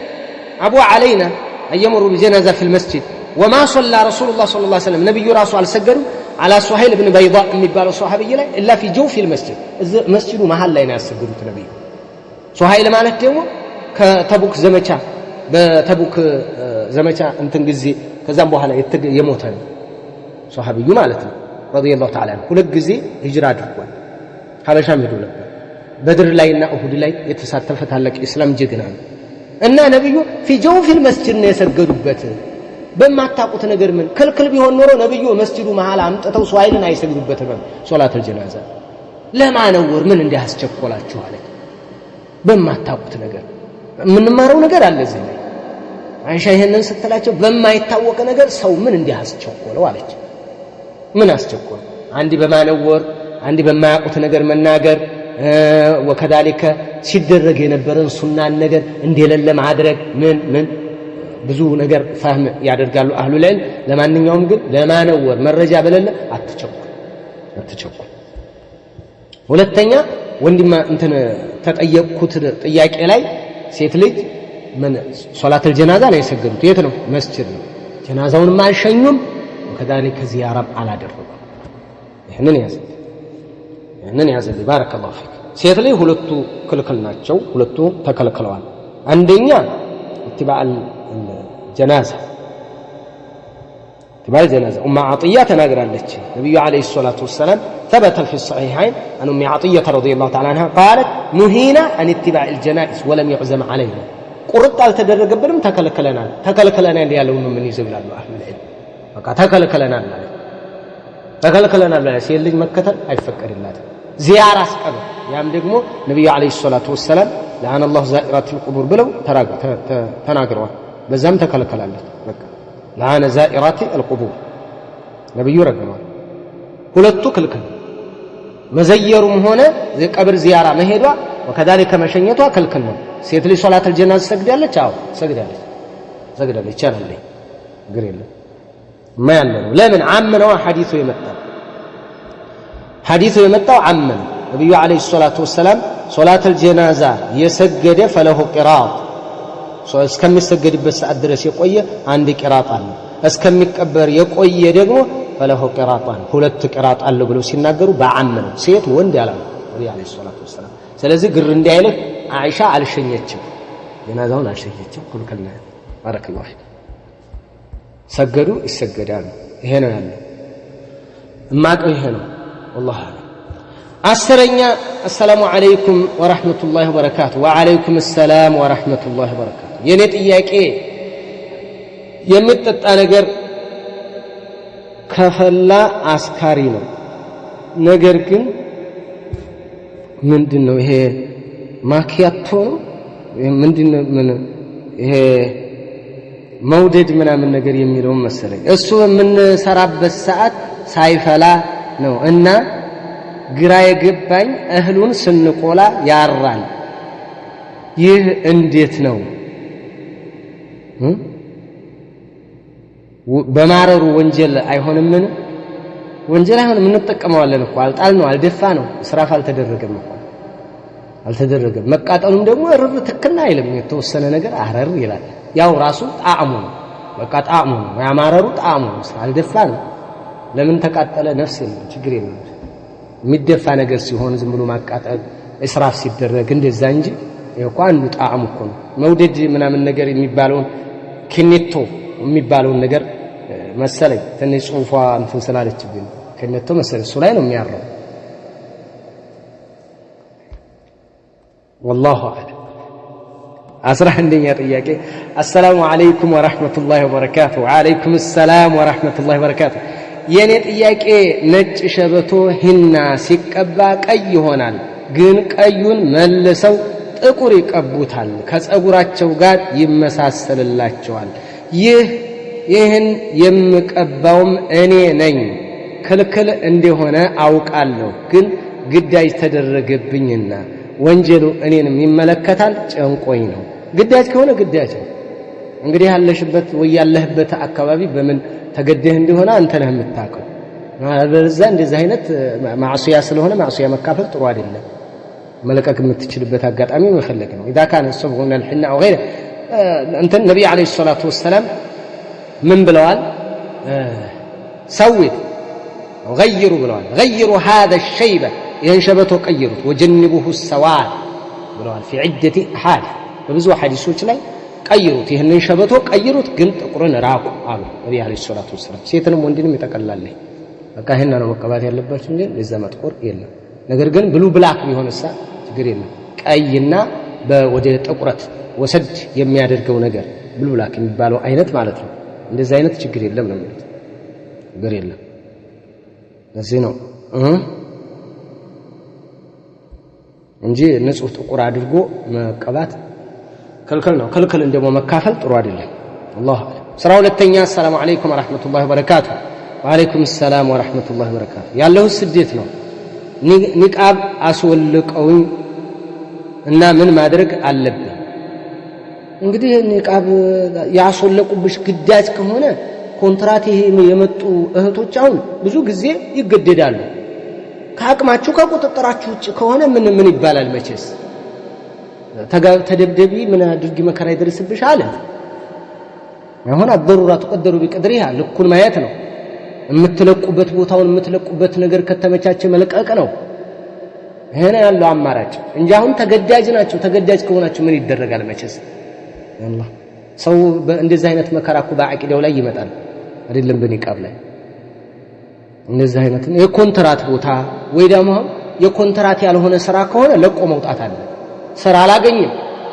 أبوا علينا أن يمروا بجنازة في المسجد وما صلى رسول الله صلى الله عليه وسلم ነቢዩ ራሱ አልሰገዱም على سهيل بن بيضاء የሚባለው ሰሃቢይ ላይ إلا في جوف المسجد መስጂዱ መሀል ላይ ነው ያሰገዱት ነቢዩ። ሱሀይል ማለት ደግሞ ከተቡክ ዘመቻ በተቡክ ዘመቻ እንትን ጊዜ ከዛም በኋላ የሞተ ነው ሰሃቢዩ ማለት ነው رضي الله تعالى عنه። ሁለት ጊዜ ሂጅራ አድርጓል። ሀበሻም ሄዶ ነበር። በድር ላይና ኡሁድ ላይ የተሳተፈ ታላቅ የእስላም ጀግና ነው። እና ነቢዩ في جوف المسجد ነው የሰገዱበት። በማታውቁት ነገር ምን ክልክል ቢሆን ኖሮ ነቢዩ መስጂዱ መሃል አምጥተው ሱሀይልን አይሰግዱበትም صلاة الجنازة። ለማነወር ምን እንዲህ አስቸኮላችሁ አለች። በማታውቁት ነገር የምንማረው ነገር አለ እዚህ ላይ። አይሻ ይሄንን ስትላቸው በማይታወቅ ነገር ሰው ምን እንዲህ አስቸኮለው አለች። ምን አስቸኮለው? አንድ በማነወር አንድ በማያውቁት ነገር መናገር وكذلك ሲደረግ የነበረን ሱናን ነገር እንደሌለ ማድረግ ምን ምን ብዙ ነገር فهم ያደርጋሉ أهل العلم። ለማንኛውም ግን ለማነወር መረጃ በሌለ አትቸኩል አትቸኩል። ሁለተኛ ወንድማ እንትን ተጠየቅኩት ጥያቄ ላይ ሴት ልጅ ምን صلاة الجنازة ነው የሰገዱት። የት ነው? መስጂድ ነው። ጀናዛውንም አልሸኙም። وكذلك ዚያራም አላደረጉም። ይህንን ያዘ ይህንን ያዘልኝ። بارك الله فيك። ሴት ላይ ሁለቱ ክልክል ናቸው። ሁለቱ ተከልክለዋል። አንደኛ اتباع الجنازة اتباع الجنازة ኡማ ዓጥያ ተናግራለች። ነቢዩ عليه الصلاة والسلام ثبت في الصحيحين عن أم عطية رضي الله تعالى عنها قالت نهينا عن اتباع الجنائز ولم يعزم علينا። ቁርጥ አልተደረገብንም፣ ተከልክለናል። ተከልክለናል ያለውን ነው የምንይዘው ይላሉ አህለል ዒልም። በቃ ተከልክለናል ማለት ተከልክለናል ማለት ሴት ልጅ መከተል አይፈቀድላትም። ዚያራ አስቀብር፣ ያም ደግሞ ነቢዩ ዓለይሂ ሰላቱ ወሰላም ለዓነ ላሁ ዛኢራቲል ቁቡር ብለው ተናግረዋል። በዛም ተከልክላለች። በቃ ለዓነ ዛኢራቲ አልቁቡር ነቢዩ ረግመዋል። ሁለቱ ክልክል፣ መዘየሩም ሆነ ቀብር ዚያራ መሄዷ ወከዛሊከ መሸኘቷ ክልክል ነው። ሴት ልጅ ሶላተል ጀናዛ ሰግዳለች? አዎ ሰግዳለች፣ ሰግዳለች። ይቻላል፣ ችግር የለም። እማ ያለ ነው። ለምን ዓም ነው ሐዲሱ የመጣው፣ ሐዲሱ የመጣው ዓም ነው። ነቢዩ ዓለይሂ ሰላቱ ወሰላም ሶላተል ጀናዛ የሰገደ ፈለሁ ቂራጥ፣ እስከሚሰገድበት ሰዓት ድረስ የቆየ አንድ ቂራጥ አለ። እስከሚቀበር የቆየ ደግሞ ፈለሁ ቂራጣን፣ ሁለት ቂራጥ አለው ብለው ሲናገሩ በዓም ነው፣ ሴት ወንድ ያላሉ ነብዩ ዓለይሂ ሰላቱ ወሰላም። ስለዚህ ግር እንዳይልህ አይሻ አልሸኘችም፣ ጀናዛውን አልሸኘችም። ኩልከልና ባረከላሁ ፊክ። ሰገዱ ይሰገዳሉ። ይሄ ነው ያለው እማቀው ይሄ ነው። ወላሁ አዕለም። 10ኛ አሰላሙ ዓለይኩም ወረሕመቱላሂ ወበረካቱ። ወዓለይኩም ሰላም ወረሕመቱላሂ ወበረካቱ። የኔ ጥያቄ የሚጠጣ ነገር ከፈላ አስካሪ ነው። ነገር ግን ምንድነው ይሄ ማኪያቶ ነው? ምንድነው ምን ይሄ መውደድ ምናምን ነገር የሚለውን መሰለኝ። እሱ የምንሰራበት ሰዓት ሳይፈላ ነው እና ግራ የገባኝ እህሉን ስንቆላ ያራል። ይህ እንዴት ነው? በማረሩ ወንጀል አይሆንምን? ወንጀል አይሆንም፣ እንጠቀመዋለን እኮ አልጣል ነው አልደፋ ነው፣ እስራፍ አልተደረገም እኮ አልተደረገም። መቃጠሉም ደግሞ እርር ትክና አይልም፣ የተወሰነ ነገር አረር ይላል። ያው ራሱ ጣዕሙ ነው፣ በቃ ጣዕሙ ነው ያማረሩ ጣዕሙ ነው። አልደፋ ነው ለምን ተቃጠለ? ነፍስ የለም ችግር የለም። የሚደፋ ነገር ሲሆን ዝም ብሎ ማቃጠል እስራፍ ሲደረግ እንደዛ እንጂ እኮ አንዱ ጣዕሙ እኮ ነው። መውደድ ምናምን ነገር የሚባለውን ኬኔቶ የሚባለውን ነገር መሰለኝ ትንሽ ጽሁፏ እንትን ስላለችብኝ ኬኔቶ መሰለኝ እሱ ላይ ነው የሚያረው። ወላሁ አዕለም። 11ኛ ጥያቄ አሰላሙ ዓለይኩም ወረሕመቱላሂ ወበረካቱ። ወዓለይኩም ሰላም ወረሕመቱላሂ ወበረካቱ። የኔ ጥያቄ ነጭ ሸበቶ ሂና ሲቀባ ቀይ ይሆናል፣ ግን ቀዩን መልሰው ጥቁር ይቀቡታል፣ ከፀጉራቸው ጋር ይመሳሰልላቸዋል። ይህን የምቀባውም እኔ ነኝ። ክልክል እንደሆነ አውቃለሁ፣ ግን ግዳጅ ተደረገብኝና ወንጀሉ እኔንም ይመለከታል፣ ጨንቆኝ ነው። ግዳጅ ከሆነ ግዳጅ ነው። እንግዲህ ያለሽበት ወይ ያለህበት አካባቢ በምን ተገደህ እንደሆነ አንተ ነህ የምታውቀው። በዛ እንደዚህ አይነት ማዕሲያ ስለሆነ ማዕሲያ መካፈል ጥሩ አይደለም። መልቀቅ የምትችልበት አጋጣሚ መፈለግ ነው። ኢዛ ካነ الصبغ من الحناء او غيره እንትን ነብይ አለይሂ ሰላቱ ወሰላም ምን ብለዋል? ሰዊድ ገይሩ ብለዋል። ገይሩ هذا الشيبة ይህን ሸበቶ ቀይሩት፣ ወጀንቡሁ السواد ብለዋል። في عدة احاديث በብዙ ሐዲሶች ላይ ቀይሩት፣ ይህንን ሸበቶ ቀይሩት፣ ግን ጥቁርን ራቁ አሉ ነብይ አለይሂ ሰላቱ ወሰላም። ሴትንም ወንድንም ይጠቀልላል። በቃ ይሄን ነው መቀባት ያለባችሁ እንጂ ለዛ መጥቆር የለም። ነገር ግን blue black ቢሆንሳ ችግር የለም። ቀይና ወደ ጥቁረት ወሰድ የሚያደርገው ነገር blue black የሚባለው አይነት ማለት ነው። እንደዚህ አይነት ችግር የለም ነው የሚሉት። ችግር የለም። ለዚህ ነው እንጂ ንጹህ ጥቁር አድርጎ መቀባት ክልክል ነው። ክልክልን ደግሞ መካፈል ጥሩ አይደለም። አላሁ አዕለም። 12ኛ አሰላሙ አለይኩም ወራህመቱላሂ ወበረካቱ። ወአለይኩም ሰላም ወራህመቱላሂ ወበረካቱ። ያለሁት ስደት ነው። ኒቃብ አስወልቀውኝ እና ምን ማድረግ አለብኝ? እንግዲህ ኒቃብ ያስወለቁብሽ ግዳጅ ከሆነ ኮንትራት ይሄ የመጡ እህቶች አሁን ብዙ ጊዜ ይገደዳሉ። ከአቅማችሁ ከቁጥጥራችሁ ውጭ ከሆነ ምን ምን ይባላል መቼስ ተደብደቢ ምን አድርጊ መከራ ይደርስብሽ አለ። አሁን አደሩራ ተቀደሩ ቢቀድሪሃ ልኩን ማየት ነው። የምትለቁበት ቦታውን የምትለቁበት ነገር ከተመቻቸ መልቀቅ ነው። ይሄ ነው ያለው አማራጭ እንጂ አሁን ተገዳጅ ናቸው። ተገዳጅ ከሆናችሁ ምን ይደረጋል መቼስ። አላህ ሰው እንደዚህ አይነት መከራ እኮ በአቂዳው ላይ ይመጣል አይደለም በኒቃብ ላይ እንደዚህ አይነት የኮንትራት ቦታ ወይ ደግሞ የኮንትራት ያልሆነ ስራ ከሆነ ለቆ መውጣት አለ። ስራ አላገኝም፣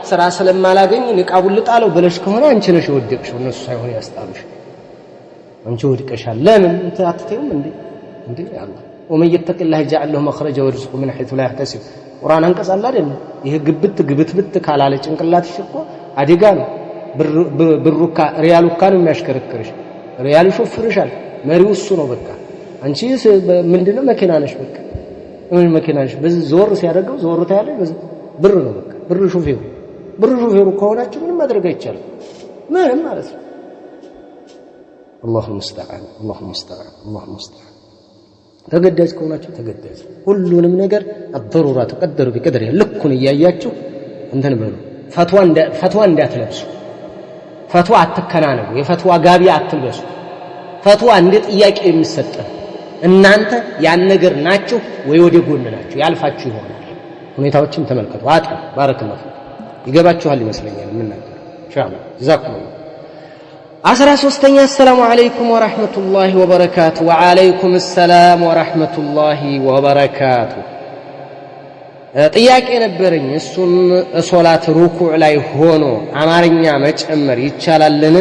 ስራ ስለማላገኝ ንቃቡን ልጣለው ብለሽ ከሆነ አንቺ ነሽ የወደቅሽው፣ እነሱ ሳይሆን ያስጣሉሽ። አንቺ ወድቀሻል። ለምን እንትን አትተይውም እንዴ? እንዴ አላህ ومن يتق الله يجعل له مخرجا ويرزقه من حيث لا يحتسب። ቁርአን አንቀጽ አለ አይደል? ይሄ ግብት ግብትብት ካላለ ጭንቅላትሽ እኮ አደጋ ነው። ብሩካ ሪያሉካ ነው የሚያሽከረክርሽ። ሪያል ይሾፍርሻል። መሪው እሱ ነው። በቃ አንቺ ምንድነው መኪና ነሽ። በቃ ምን መኪና ነሽ? በዚህ ዞር ሲያደርገው ዞር ታያለሽ። በዚህ ብር ነው በቃ ብር ሾፌሩ ብር ሾፌሩ ከሆናችሁ ምንም ማድረግ አይቻልም። ምንም ማለት ነው። الله المستعان الله المستعان الله المستعان። ተገዳጅ ከሆናችሁ ተገዳጅ። ሁሉንም ነገር الضرورة تقدر بقدرها ልኩን እያያችሁ እንትን በሉ። ፈትዋ እንዳትለብሱ፣ ፈትዋ አትከናነቡ፣ የፈትዋ ጋቢ አትልበሱ። ፈትዋ እንደ ጥያቄ የሚሰጥ ነው። እናንተ ያን ነገር ናችሁ ወይ ወደ ጎን ናችሁ ያልፋችሁ ይሆናል። ሁኔታዎችን ተመልከቱ። አጥ بارك الله فيك። ይገባችኋል ይመስለኛል የምናገረው ኢንሻአላህ። جزاكم الله። 13ኛ السلام عليكم ورحمة الله وبركاته። وعليكم السلام ورحمة الله وبركاته። ጥያቄ ነበረኝ። እሱም ሶላት ሩኩዕ ላይ ሆኖ አማርኛ መጨመር ይቻላልን?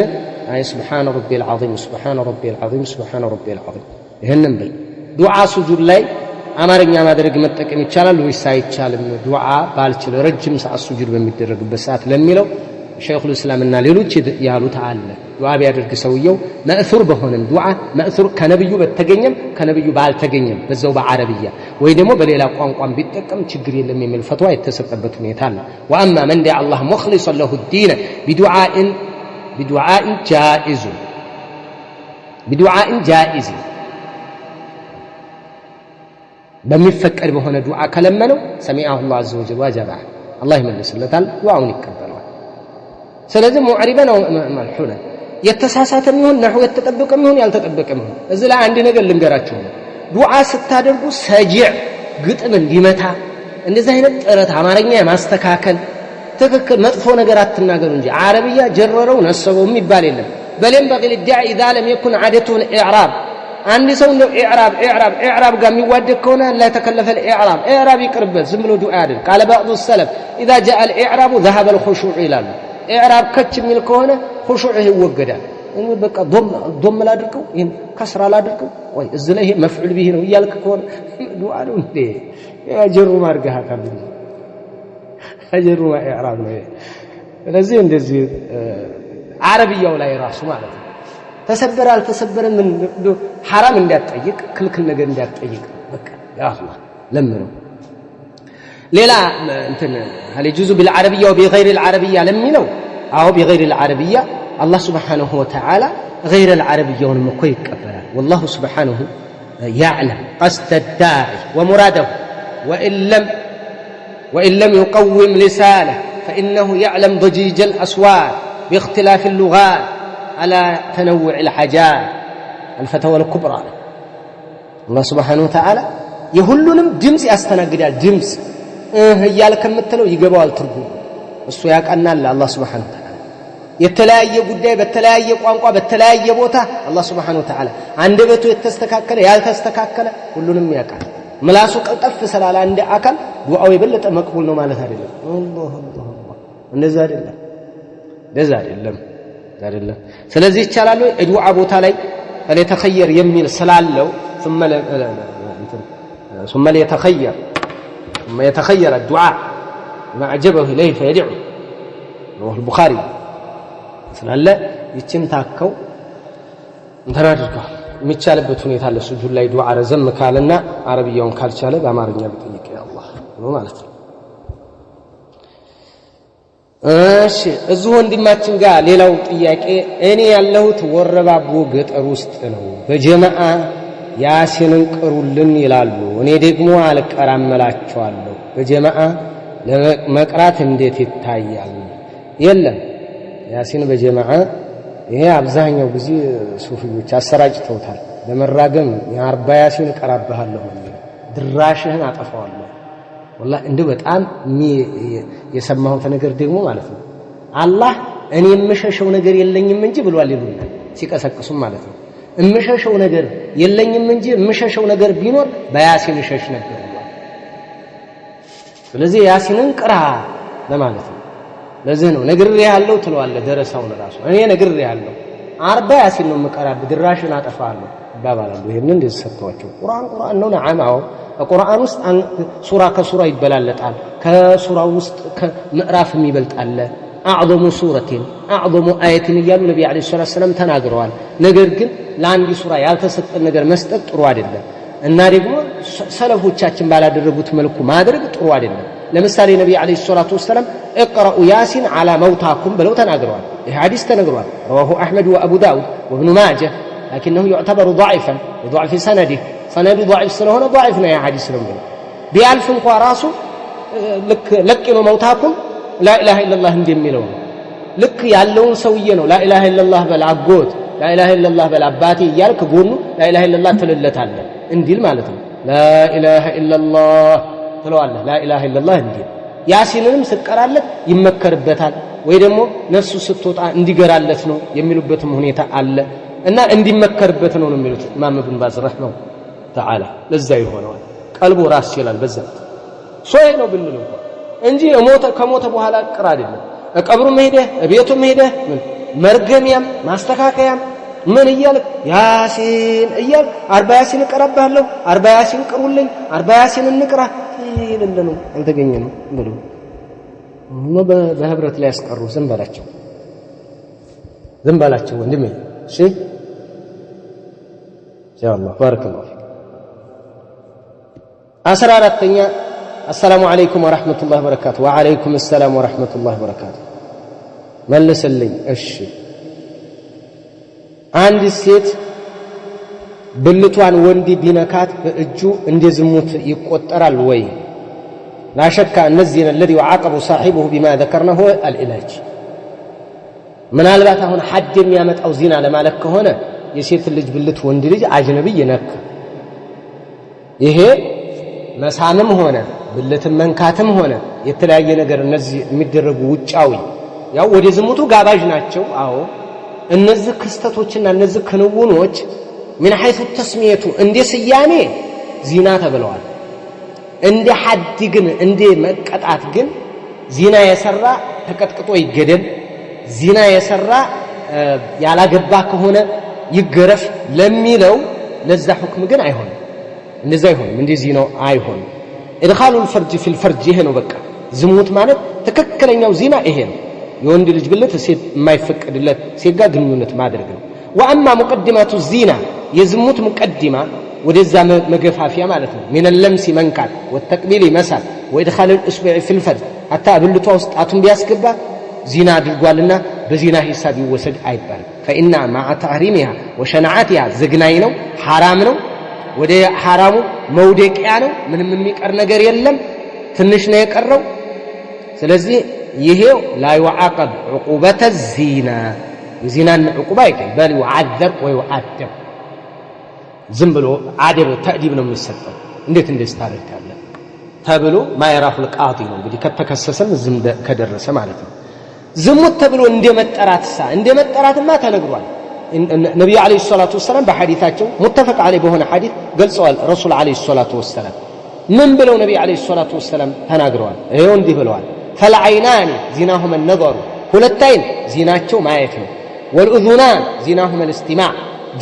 አይ سبحان ربي العظيم سبحان ربي العظيم سبحان ربي العظيم። ይህንን ብል ዱዓ ሱጁድ ላይ አማርኛ ማድረግ መጠቀም ይቻላል ወይስ አይቻልም? ዱዓ ባልችል ረጅም ሰዓት ሱጁድ በሚደረግበት ሰዓት ለሚለው ሸይኹል እስላምና ሌሎች ያሉት አለ። ዱዓ ቢያደርግ ሰውየው መእሱር በሆነም ዱዓ መእሱር ከነብዩ በተገኘም ከነብዩ ባልተገኘም በዛው በዓረብያ ወይ ደግሞ በሌላ ቋንቋም ቢጠቀም ችግር የለም የሚል ፈትዋ የተሰጠበት ሁኔታ አለ። وأما من دعا الله مخلصا له الدين بدعاء جائز بدعاء جائز በሚፈቀድ በሆነ ዱዓ ከለመነው سمعه الله عز وجل وأجابه አላህ ይመልስለታል፣ ዱዓውን ይቀበለዋል። ስለዚህ معربا أو ملحونا የተሳሳተም ይሁን ነሑ የተጠበቀም ይሁን ያልተጠበቀም ይሁን እዚህ ላይ አንድ ነገር ልንገራችሁ ነው። ዱዓ ስታደርጉ ሰጂዕ ግጥም እንዲመታ እንደዚህ አይነት ጥረት አማርኛ የማስተካከል ትክክል መጥፎ ነገር አትናገሩ እንጂ ዓረብያ ጀረረው ነሰበው የሚባል የለም። بل ينبغي للداعي إذا لم يكن عادته الإعراب። አንድ ሰው እንደው ኢዕራብ ኢዕራብ ኢዕራብ ጋር የሚዋደቅ ከሆነ لا يتكلف الإعراب ኢዕራብ ይቅርበት፣ ዝም ብሎ ዱዓ ያድርግ። قال بعض السلف إذا جاء الإعراب ذهب الخشوع ይላሉ። ኢዕራብ ከች የሚል ከሆነ ኹሹዕ ይወገዳል። በቃ ዶም ላድርገው፣ ይሄን ከስራ ላድርገው፣ ወይ እዚህ ላይ ይሄ مفعول به ነው እያልክ ከሆነ ዱዓ ነው እንዴ? ጀሩም አድርገሃታል እንጂ ጀሩማ ኢዕራብ ነው። ስለዚህ እንደዚህ ዓረብያው ላይ ራሱ ማለት ነው ተሰበረ አልተሰበረ ምን ሐራም እንዳትጠይቅ፣ ክልክል ነገር እንዳትጠይቅ። በቃ ያ አላህ ለምነው። ሌላ እንትን هل يجوز بالعربية وبغير العربية ለሚለው አዎ بغير العربية አላህ سبحانه وتعالى غير العربية ውንም እኮ ይቀበላል። والله سبحانه يعلم قصد الداعي ومراده وإن لم يقوم لسانه فإنه يعلم ضجيج الأصوات باختلاف اللغات على تنوع الحاجات الفتاوى الكبرى። አላህ سبحانه وتعالى የሁሉንም ድምፅ ያስተናግዳል። ድምፅ እህ እያልክ የምትለው ይገባዋል ትርጉም እሱ ያቀናል። አላህ سبحانه وتعالى የተለያየ ጉዳይ በተለያየ ቋንቋ በተለያየ ቦታ አላህ سبحانه وتعالى አንደበቱ የተስተካከለ ያልተስተካከለ ሁሉንም ያውቃል። ምላሱ ቀልጠፍ ስላለ አንድ አካል ዱዓው የበለጠ መቅቡል ነው ማለት አይደለም። አላህ አላህ አላህ እንደዛ አይደለም፣ እንደዛ አይደለም አይደለም። ስለዚህ ይቻላል ወይ ዱዓ ቦታ ላይ فليتخير የሚል ስላለው ثم ليتخير ثم يتخير الدعاء ما أعجبه إليه فيدعو رواه البخاري ስላለ ይችን ታከው እንትን አድርገዋል። የሚቻልበት ሁኔታ አለ። ሱጁድ ላይ ዱዓ ረዘም ካለና አረብያውን ካልቻለ በአማርኛ ቢጠይቅ ያአላህ ነው ማለት ነው። እሺ እዚሁ ወንድማችን ጋር ሌላው ጥያቄ እኔ ያለሁት ወረባቦ ገጠር ውስጥ ነው። በጀማዓ ያሲንን ቅሩልን ይላሉ። እኔ ደግሞ አልቀራም እላቸዋለሁ። በጀማዓ ለመቅራት እንዴት ይታያል? የለም ያሲን በጀማዓ ይሄ አብዛኛው ጊዜ ሱፊዎች አሰራጭተውታል። ለመራገም የአርባ ያሲን እቀራብሃለሁ፣ ድራሽህን አጠፋዋለሁ። ወላሂ እንደው በጣም የሰማሁት ነገር ደግሞ ማለት ነው አላህ እኔ የምሸሸው ነገር የለኝም እንጂ ብሏል ይሉናል ሲቀሰቅሱም ማለት ነው። እምሸሸው ነገር የለኝም እንጂ የምሸሸው ነገር ቢኖር በያሲን እሸሽ ነበር ብሏል። ስለዚህ ያሲንን ቅራ ለማለት ነው። ለዚህ ነው ነግሬሃለሁ ትለዋለህ ደረሳውን ራሱ እኔ ነግሬሃለሁ 40 ያሲን ነው የምቀራብህ ድራሽን አጠፋለሁ ይባባላሉ። ይሄንን እንደዚህ ሰጥተዋቸው ቁርአን ቁርአን ነው። ነዓም አዎ ቁርአን ውስጥ ሱራ ከሱራ ይበላለጣል። ከሱራ ውስጥ ከምዕራፍም ይበልጣል። أعظم سورة أعظم آية እያሉ ነቢ عليه الصلاة والسلام ተናግረዋል። ነገር ግን ለአንድ ሱራ ያልተሰጠን ነገር መስጠት ጥሩ አይደለም እና ደግሞ ሰለፎቻችን ባላደረጉት መልኩ ማድረግ ጥሩ አይደለም። ለምሳሌ ነቢ عليه الصلاة والسلام اقرءوا يس على موتاكم ብለው ተናግረዋል። ይህ ሐዲስ ተነግሯል። رواه أحمد وأبو داود وابن ماجه لكنه يعتبر ضعيفا لضعف سنده ሰነዱ ضعيف ስለሆነ ضعيف ነው ያ ሐዲስ ነው የሚለው። ቢያልፍ እንኳ ራሱ ልክ لقنوا موتاكم لا إله إلا الله እንደሚለው ነው። ልክ ያለውን ሰውዬ ነው لا إله إلا الله በል አጎት፣ لا إله إلا الله በል አባቴ እያልክ ጎኑ لا إله إلا الله ትልለታለህ እንዲል ማለት ነው። لا إله إلا الله ትለዋለህ لا إله إلا الله እንዲል። ያሲንንም ስትቀራለት ይመከርበታል ወይ ደግሞ ነፍሱ ስትወጣ እንዲገራለት ነው የሚሉበትም ሁኔታ አለ እና እንዲመከርበት ነው ነው የሚሉት ኢማም ኢብን ባዝ رحمه تعالى። ለዛ ይሆነዋል ቀልቡ ራስ ይላል በዛ ሶይ ነው ብንል እንኳን እንጂ ከሞተ በኋላ ቅር አይደለም። ቀብሩም ሄደህ ቤቱም ሄደህ መርገሚያም ማስተካከያም ምን እያልክ ያሲን እያልክ 40 ያሲን እቀራብሃለሁ፣ 40 ያሲን ቅሩልኝ፣ 40 ያሲን እንቅራ ይልል ነው አልተገኘንም ብሎ በህብረት ላይ ያስቀሩ። ዝም በላቸው፣ ዝም በላቸው ወንድሜ። እሺ ኢንሻአላህ بارك الله فيك። 14ኛ السلام عليكم ورحمة الله وبركاته። وعليكم السلام ورحمة الله وبركاته። መልስልኝ። እሺ አንድ ሴት ብልቷን ወንድ ቢነካት በእጁ እንደ ዝሙት ይቆጠራል ወይ? لا شك أن الزنا الذي يعاقب صاحبه بما ذكرناه هو العلاج። ምናልባት አሁን ሐድ የሚያመጣው ዚና ለማለት ከሆነ የሴት ልጅ ብልት ወንድ ልጅ አጅነብይ ነካ፣ ይሄ መሳምም ሆነ ብልትም መንካትም ሆነ የተለያየ ነገር እነዚህ የሚደረጉ ውጫዊ ያው ወደ ዝሙቱ ጋባዥ ናቸው። አዎ እነዚህ ክስተቶችና እነዚህ ክንውኖች من حيث التسمية እንደ ስያሜ ዚና ተብለዋል። እንደ ሐድ ግን እንደ መቀጣት ግን ዚና የሰራ ተቀጥቅጦ ይገደል፣ ዚና የሰራ ያላገባ ከሆነ ይገረፍ ለሚለው ለዛ ሁክም ግን አይሆንም። እንደዛ አይሆንም። እንደዚህ ነው አይሆንም። إدخال الفرج في الفرج ይሄ ነው በቃ ዝሙት ማለት ትክክለኛው ዚና ይሄ ነው። የወንድ ልጅ ብልት ሴት የማይፈቀድለት ሴት ጋር ግንኙነት ማድረግ ነው። وأما مقدمات الزنا የዝሙት مقدمة ወደዛ መገፋፊያ ማለት ነው። من اللمس መንካት፣ والتقبيل መሳም፣ وإدخال الإصبع في الفرج حتى ብልቷ ውስጥ ጣቱን ቢያስገባ ዚና አድርጓልና በዚና ሂሳብ ይወሰድ አይባልም። فإن مع تحريمها وشناعتها ዘግናኝ ነው፣ ሐራም ነው፣ ወደ ሐራሙ መውደቂያ ነው። ምንም የሚቀር ነገር የለም፣ ትንሽ ነው የቀረው። ስለዚህ ይሄው لا يعاقب عقوبة الزنا የዚናን عقوبة አይገኝ بل يعذر ويؤدب ዝም ብሎ አደብ تأديب ነው የሚሰጠው። እንዴት እንደዚህ ታደርጋለህ ተብሎ ما يراه القاضي ነው እንግዲህ ከተከሰሰም ዝም ከደረሰ ማለት ነው። ዝሙት ተብሎ እንደመጠራትሳ እንደመጠራትማ ተነግሯል። ነቢዩ عليه الصلاة والسلام በሐዲታቸው متفق عليه በሆነ ሐዲት ገልጸዋል። ረሱል عليه الصلاة والسلام ምን ብለው ነቢዩ عليه الصلاة والسلام ተናግረዋል? ይኸው እንዲህ ብለዋል። فالعينان زناهما النظر ሁለት አይን ዚናቸው ማየት ነው። والأذنان زناهما الاستماع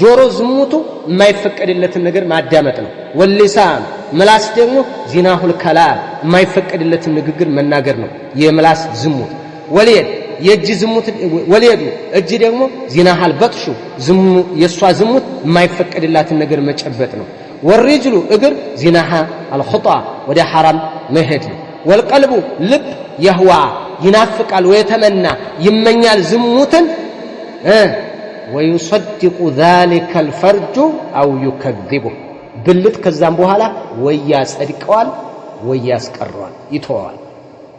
ጆሮ ዝሙቱ የማይፈቀድለትን ነገር ማዳመጥ ነው። واللسان ምላስ ደግሞ زناه الكلام የማይፈቀድለትን ንግግር መናገር ነው፣ የምላስ ዝሙት። واليد የእጅ ዝሙት واليد እጅ ደግሞ زناها البطش የእሷ ዝሙት የማይፈቀድላትን ነገር መጨበጥ ነው። والرجل እግር زناها الخطى ወደ ሐራም መሄድ ነው። والقلب ልብ يهوى ይናፍቃል፣ ويتمنى ይመኛል ዝሙትን ويصدق ذلك الفرج أو يكذبه ብልት ከዛም በኋላ ወይ ያጸድቀዋል ወይ ያስቀረዋል ይተወዋል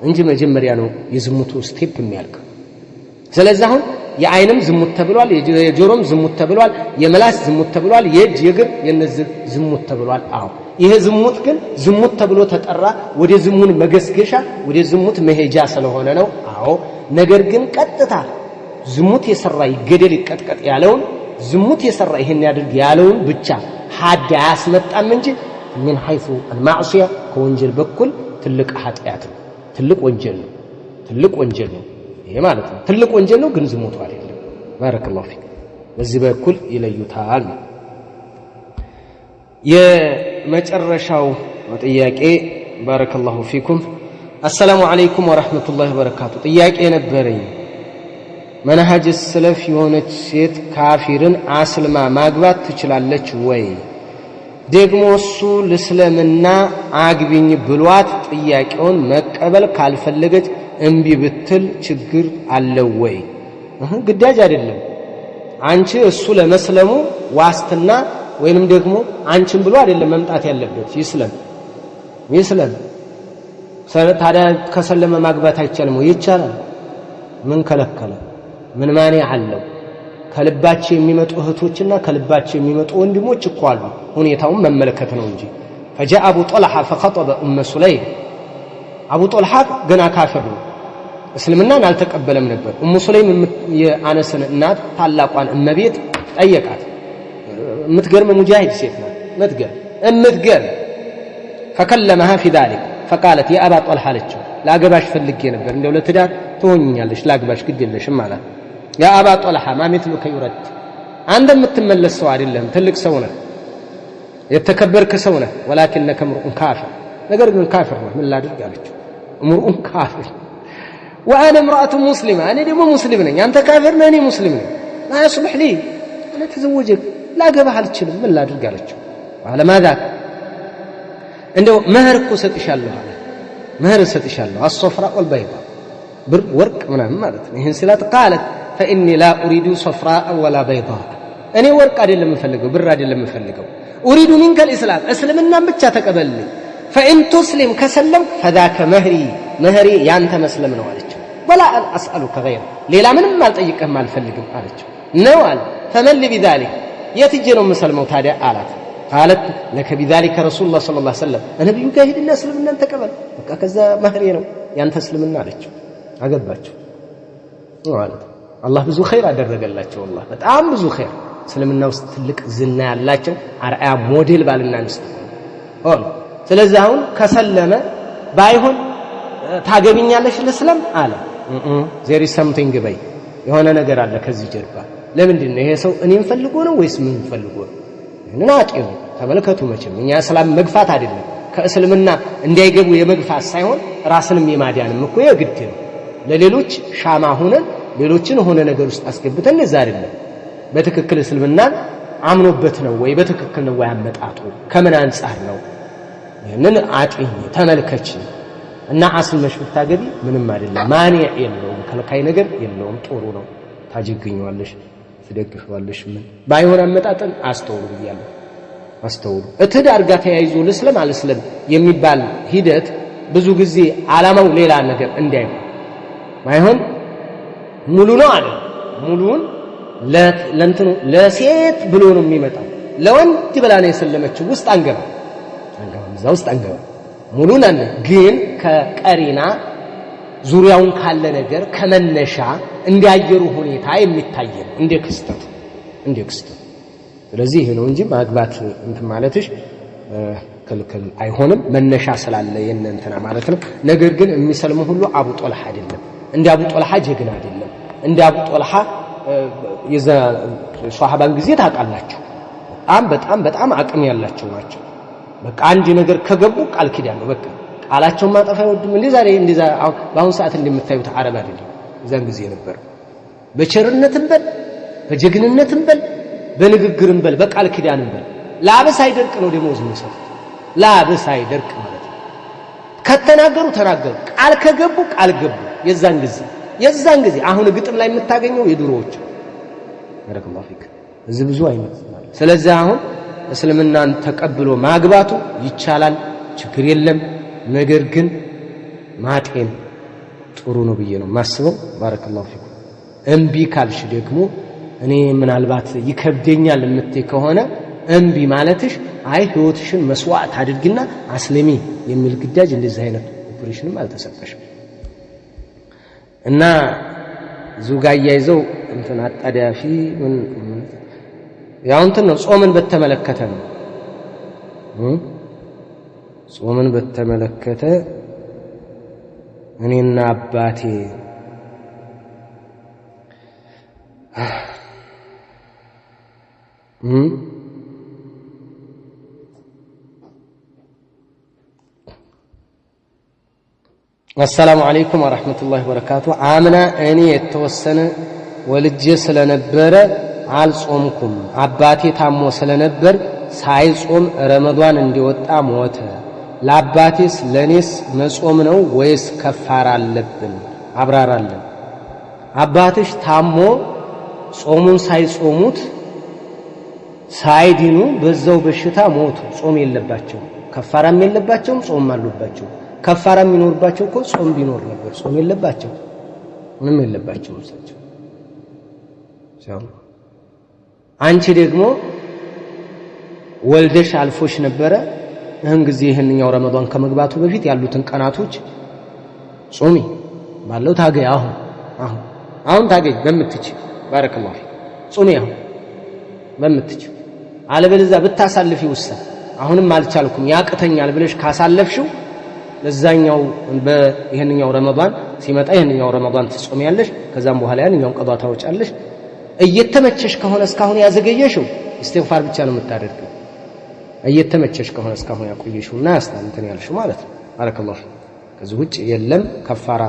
እንጂ መጀመሪያ ነው የዝሙቱ step የሚያልቅ። ስለዚህ አሁን የአይንም ዝሙት ተብሏል፣ የጆሮም ዝሙት ተብሏል፣ የምላስ ዝሙት ተብሏል፣ የእጅ የእግር የነዚህ ዝሙት ተብሏል። አዎ ይሄ ዝሙት ግን ዝሙት ተብሎ ተጠራ ወደ ዝሙን መገስገሻ ወደ ዝሙት መሄጃ ስለሆነ ነው። አዎ ነገር ግን ቀጥታ ዝሙት የሰራ ይገደል ይቀጥቀጥ ያለውን ዝሙት የሰራ ይሄን ያድርግ ያለውን ብቻ ሐድ አያስመጣም እንጂ من حيث المعصية ከወንጀል በኩል ትልቅ ኃጢአት ነው፣ ትልቅ ወንጀል ነው፣ ትልቅ ወንጀል ነው። ይሄ ማለት ነው። ትልቅ ወንጀል ነው ግን ዝሙቱ አይደለም። بارك الله فيك። በዚህ በኩል ይለዩታል። የመጨረሻው ጥያቄ بارك الله فيكم። السلام عليكم ورحمة الله وبركاته። ጥያቄ ነበረኝ። منهج السلف የሆነች ሴት ካፊርን አስልማ ማግባት ትችላለች ወይ? ደግሞ እሱ ልስለምና አግቢኝ ብሏት ጥያቄውን መቀበል ካልፈለገች እምቢ ብትል ችግር አለው ወይ? ግዳጅ አይደለም። አንቺ እሱ ለመስለሙ ዋስትና ወይንም ደግሞ አንቺን ብሎ አይደለም መምጣት ያለበት። ይስለም ይስለም። ታዲያ ከሰለመ ማግባት አይቻልም ወይ? ይቻላል። ምን ከለከለ? ምን ማኔ አለው? ከልባቸው የሚመጡ እህቶችና ከልባቸው የሚመጡ ወንድሞች እኮ አሉ። ሁኔታውን መመልከት ነው እንጂ። فجاء أبو طلحة فخطب أم سليم። አቡ ጦልሓ ገና ካፊር ነው፣ እስልምናን አልተቀበለም ነበር። ኡሙ ሱለይም የአነስን እናት ታላቋን እመቤት ጠየቃት። የምትገርም ሙጃሂድ ሴት ናት። ምትገርም فكلمها في ذلك فقالت يا أبا طلحة አለችው፣ ላገባሽ ፈልጌ ነበር፣ እንደው ለትዳር ትሆኝኛለሽ፣ ላግባሽ ግድ የለሽም አላት። يا أبا طلحة ما مثلك يرد፣ አንተ የምትመለስ ሰው አይደለህም፣ ትልቅ ሰው ነህ፣ የተከበርክ ሰው ነህ። ولكنك امرؤ كافر፣ ነገር ግን ካፊር ነህ፣ ምን ላድርግ አለችው። امرؤ كافر وأنا امرأة مسلمة፣ እኔ ደግሞ ሙስሊም ነኝ። አንተ ካፊር ነህ፣ እኔ ሙስሊም ነኝ። ما يصلح لي أن أتزوجك፣ ላገባህ አልችልም፣ ምን ላድርግ አለችው። قال ما ذاك፣ እንደው መህር እኮ እሰጥሻለሁ አለ። መህር እሰጥሻለሁ الصفراء والبيضاء፣ ብር ወርቅ ምናምን ማለት ነው። ይህን ስላት قالت فإني لا أريد صفراء ولا بيضاء፣ እኔ ወርቅ አይደለም የምፈልገው፣ ብር አይደለም የምፈልገው። أريد منك الإسلام፣ እስልምናን ብቻ ተቀበልልኝ። فإن تسلم፣ ከሰለምክ فذاك مهري፣ መህሪ ያንተ መስለም ነው አለችው። ولا أسألك غيره፣ ሌላ ምንም አልጠይቅህም አልፈልግም አለችው። ነው አለ። فمن لي بذلك፣ የት ሄጄ ነው የምሰልመው ታዲያ አላት። قالت لك بذلك رسول الله صلى الله عليه وسلم፣ ነቢዩ ጋር ሂድና እስልምናን ተቀበል፣ በቃ ከዛ መህሬ ነው ያንተ እስልምና አለችው። አገባቸው ማለት አላህ ብዙ ኸይር አደረገላቸው። አላህ በጣም ብዙ ኸይር። እስልምና ውስጥ ትልቅ ዝና ያላቸው አርአያ ሞዴል ባልና ሚስት ሆኑ። ስለዚህ አሁን ከሰለመ ባይሆን ታገቢኛለሽ ልስለም አለ። There is something በይ፣ የሆነ ነገር አለ ከዚህ ጀርባ። ለምንድን ነው ይሄ ሰው እኔን ፈልጎ ነው ወይስ ምን ፈልጎ ነው? ይህንን አጤኑ፣ ተመልከቱ። መቼም እኛ እስላም መግፋት አይደለም፣ ከእስልምና እንዳይገቡ የመግፋት ሳይሆን ራስንም የማዳንም እኮ የግድ ነው። ለሌሎች ሻማ ሆነን ሌሎችን ሆነ ነገር ውስጥ አስገብተን እዛ አይደለም። በትክክል እስልምናን አምኖበት ነው ወይ? በትክክል ነው ወይ አመጣጡ? ከምን አንጻር ነው? ይህንን አጢኝ፣ ተመልከች እና አስልመሽ ብታገቢ ምንም አይደለም። مانع የለውም፣ ከልካይ ነገር የለውም። ጥሩ ነው። ታጀግኘዋለሽ፣ ትደግፈዋለሽ። ምን ባይሆን አመጣጥን አስተውሉ ብያለሁ። አስተውሉ። እትዳር ጋር ተያይዞ ልስለም አልስለም የሚባል ሂደት ብዙ ጊዜ ዓላማው ሌላ ነገር እንዳይሆን ባይሆን ሙሉ ነው አለ። ሙሉውን ለእንትኑ ለሴት ብሎ ነው የሚመጣው። ለወንድ ብላ ነው የሰለመችው። ውስጥ አንገባ አንገባም፣ እዛ ውስጥ አንገባ። ሙሉን አለ ግን ከቀሪና ዙሪያውን ካለ ነገር ከመነሻ እንዲያየሩ ሁኔታ የሚታይ ነው፣ እንደ ክስተቱ እንደ ክስተቱ። ስለዚህ ይሄ ነው እንጂ ማግባት እንትን ማለትሽ ክልክል አይሆንም፣ መነሻ ስላለ የነ እንትና ማለት ነው። ነገር ግን የሚሰልመው ሁሉ አቡ ጦልሃ አይደለም። እንደ አቡ ጦልሃ ጀግና አይደለም። እንደ አቡ ጦልሃ የዛ ሷሃባን ጊዜ ታውቃላችሁ፣ በጣም በጣም በጣም አቅም ያላቸው ናቸው። በቃ አንድ ነገር ከገቡ ቃል ኪዳን ነው። በቃ ቃላቸውን ማጠፍ አይወዱም። እንደ ዛሬ እንደዛ በአሁን ሰዓት እንደምታዩት አረብ አይደለም። እዛን ጊዜ ነበር። በቸርነትም በል፣ በጀግንነትም በል፣ በንግግርም በል፣ በቃል ኪዳንም በል ላብ ሳይደርቅ ነው ደሞዝ የሚሰጡት። ላብ ሳይደርቅ ማለት ነው። ከተናገሩ ተናገሩ፣ ቃል ከገቡ ቃል ገቡ። የዛን ጊዜ አሁን ግጥም ላይ የምታገኘው የድሮዎቹ بارك الله فيك እዚህ ብዙ አይነት። ስለዚህ አሁን እስልምናን ተቀብሎ ማግባቱ ይቻላል፣ ችግር የለም። ነገር ግን ማጤን ጥሩ ነው ብዬ ነው የማስበው። بارك الله فيكم። እምቢ ካልሽ ደግሞ እኔ ምናልባት ይከብደኛል የምትይ ከሆነ እምቢ ማለትሽ አይ ህይወትሽን መስዋዕት አድርጊና አስልሚ የሚል ግዳጅ እንደዚህ አይነት ኦፕሬሽንም አልተሰጠሽም። እና እዚሁ ጋር አያይዘው እንትን አጣዳፊ ምን ያው እንትን ነው፣ ጾምን በተመለከተ ነው። ጾምን በተመለከተ እኔና አባቴ አሰላሙ አለይኩም ወራህመቱላሂ ወበረካቱ። አምና እኔ የተወሰነ ወልጄ ስለነበረ አልጾምኩም። አባቴ ታሞ ስለነበር ሳይጾም ረመዷን እንዲወጣ ሞተ። ለአባቴስ ለኔስ መጾም ነው ወይስ ከፋራ አለብን? አብራራለን። አባትሽ ታሞ ጾሙን ሳይጾሙት ሳይድኑ በዛው በሽታ ሞቱ። ጾም የለባቸውም፣ ከፋራም የለባቸውም፣ ጾም አሉባቸው። ከፋራ የሚኖርባቸው እኮ ጾም ቢኖር ነበር። ጾም የለባቸው፣ ምንም የለባቸውም እሳቸው። አንቺ ደግሞ ወልደሽ አልፎሽ ነበረ። ይህን ጊዜ ይህንኛው ረመዷን ከመግባቱ በፊት ያሉትን ቀናቶች ጾሚ ባለው ታገይ። አሁን አሁን አሁን ታገይ በምትችል ባረከላሁ ፊክ ጾሚ አሁን በምትችል። አለበለዚያ ብታሳልፊ ውሳ አሁንም አልቻልኩም ያቅተኛል ብለሽ ካሳለፍሽው ለዛኛው በይህንኛው ረመዷን ሲመጣ ይህንኛው ረመዷን ትጾሚያለሽ። ከዛም በኋላ ያንኛውን ቀዷ ታወጫለሽ። እየተመቸሽ ከሆነ እስካሁን ያዘገየሽው ኢስቲግፋር ብቻ ነው የምታደርገው። እየተመቸሽ ከሆነ እስካሁን ያቆየሽውና እንትን ያልሽው ማለት ነው። ባረከላሁ ፊክ። ከዚህ ውጭ የለም ከፋራ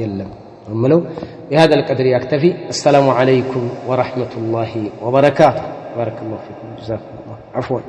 የለም እምለው። بهذا القدر يكتفي። السلام عليكم ورحمة الله وبركاته። بارك الله فيكم جزاكم الله عفوا።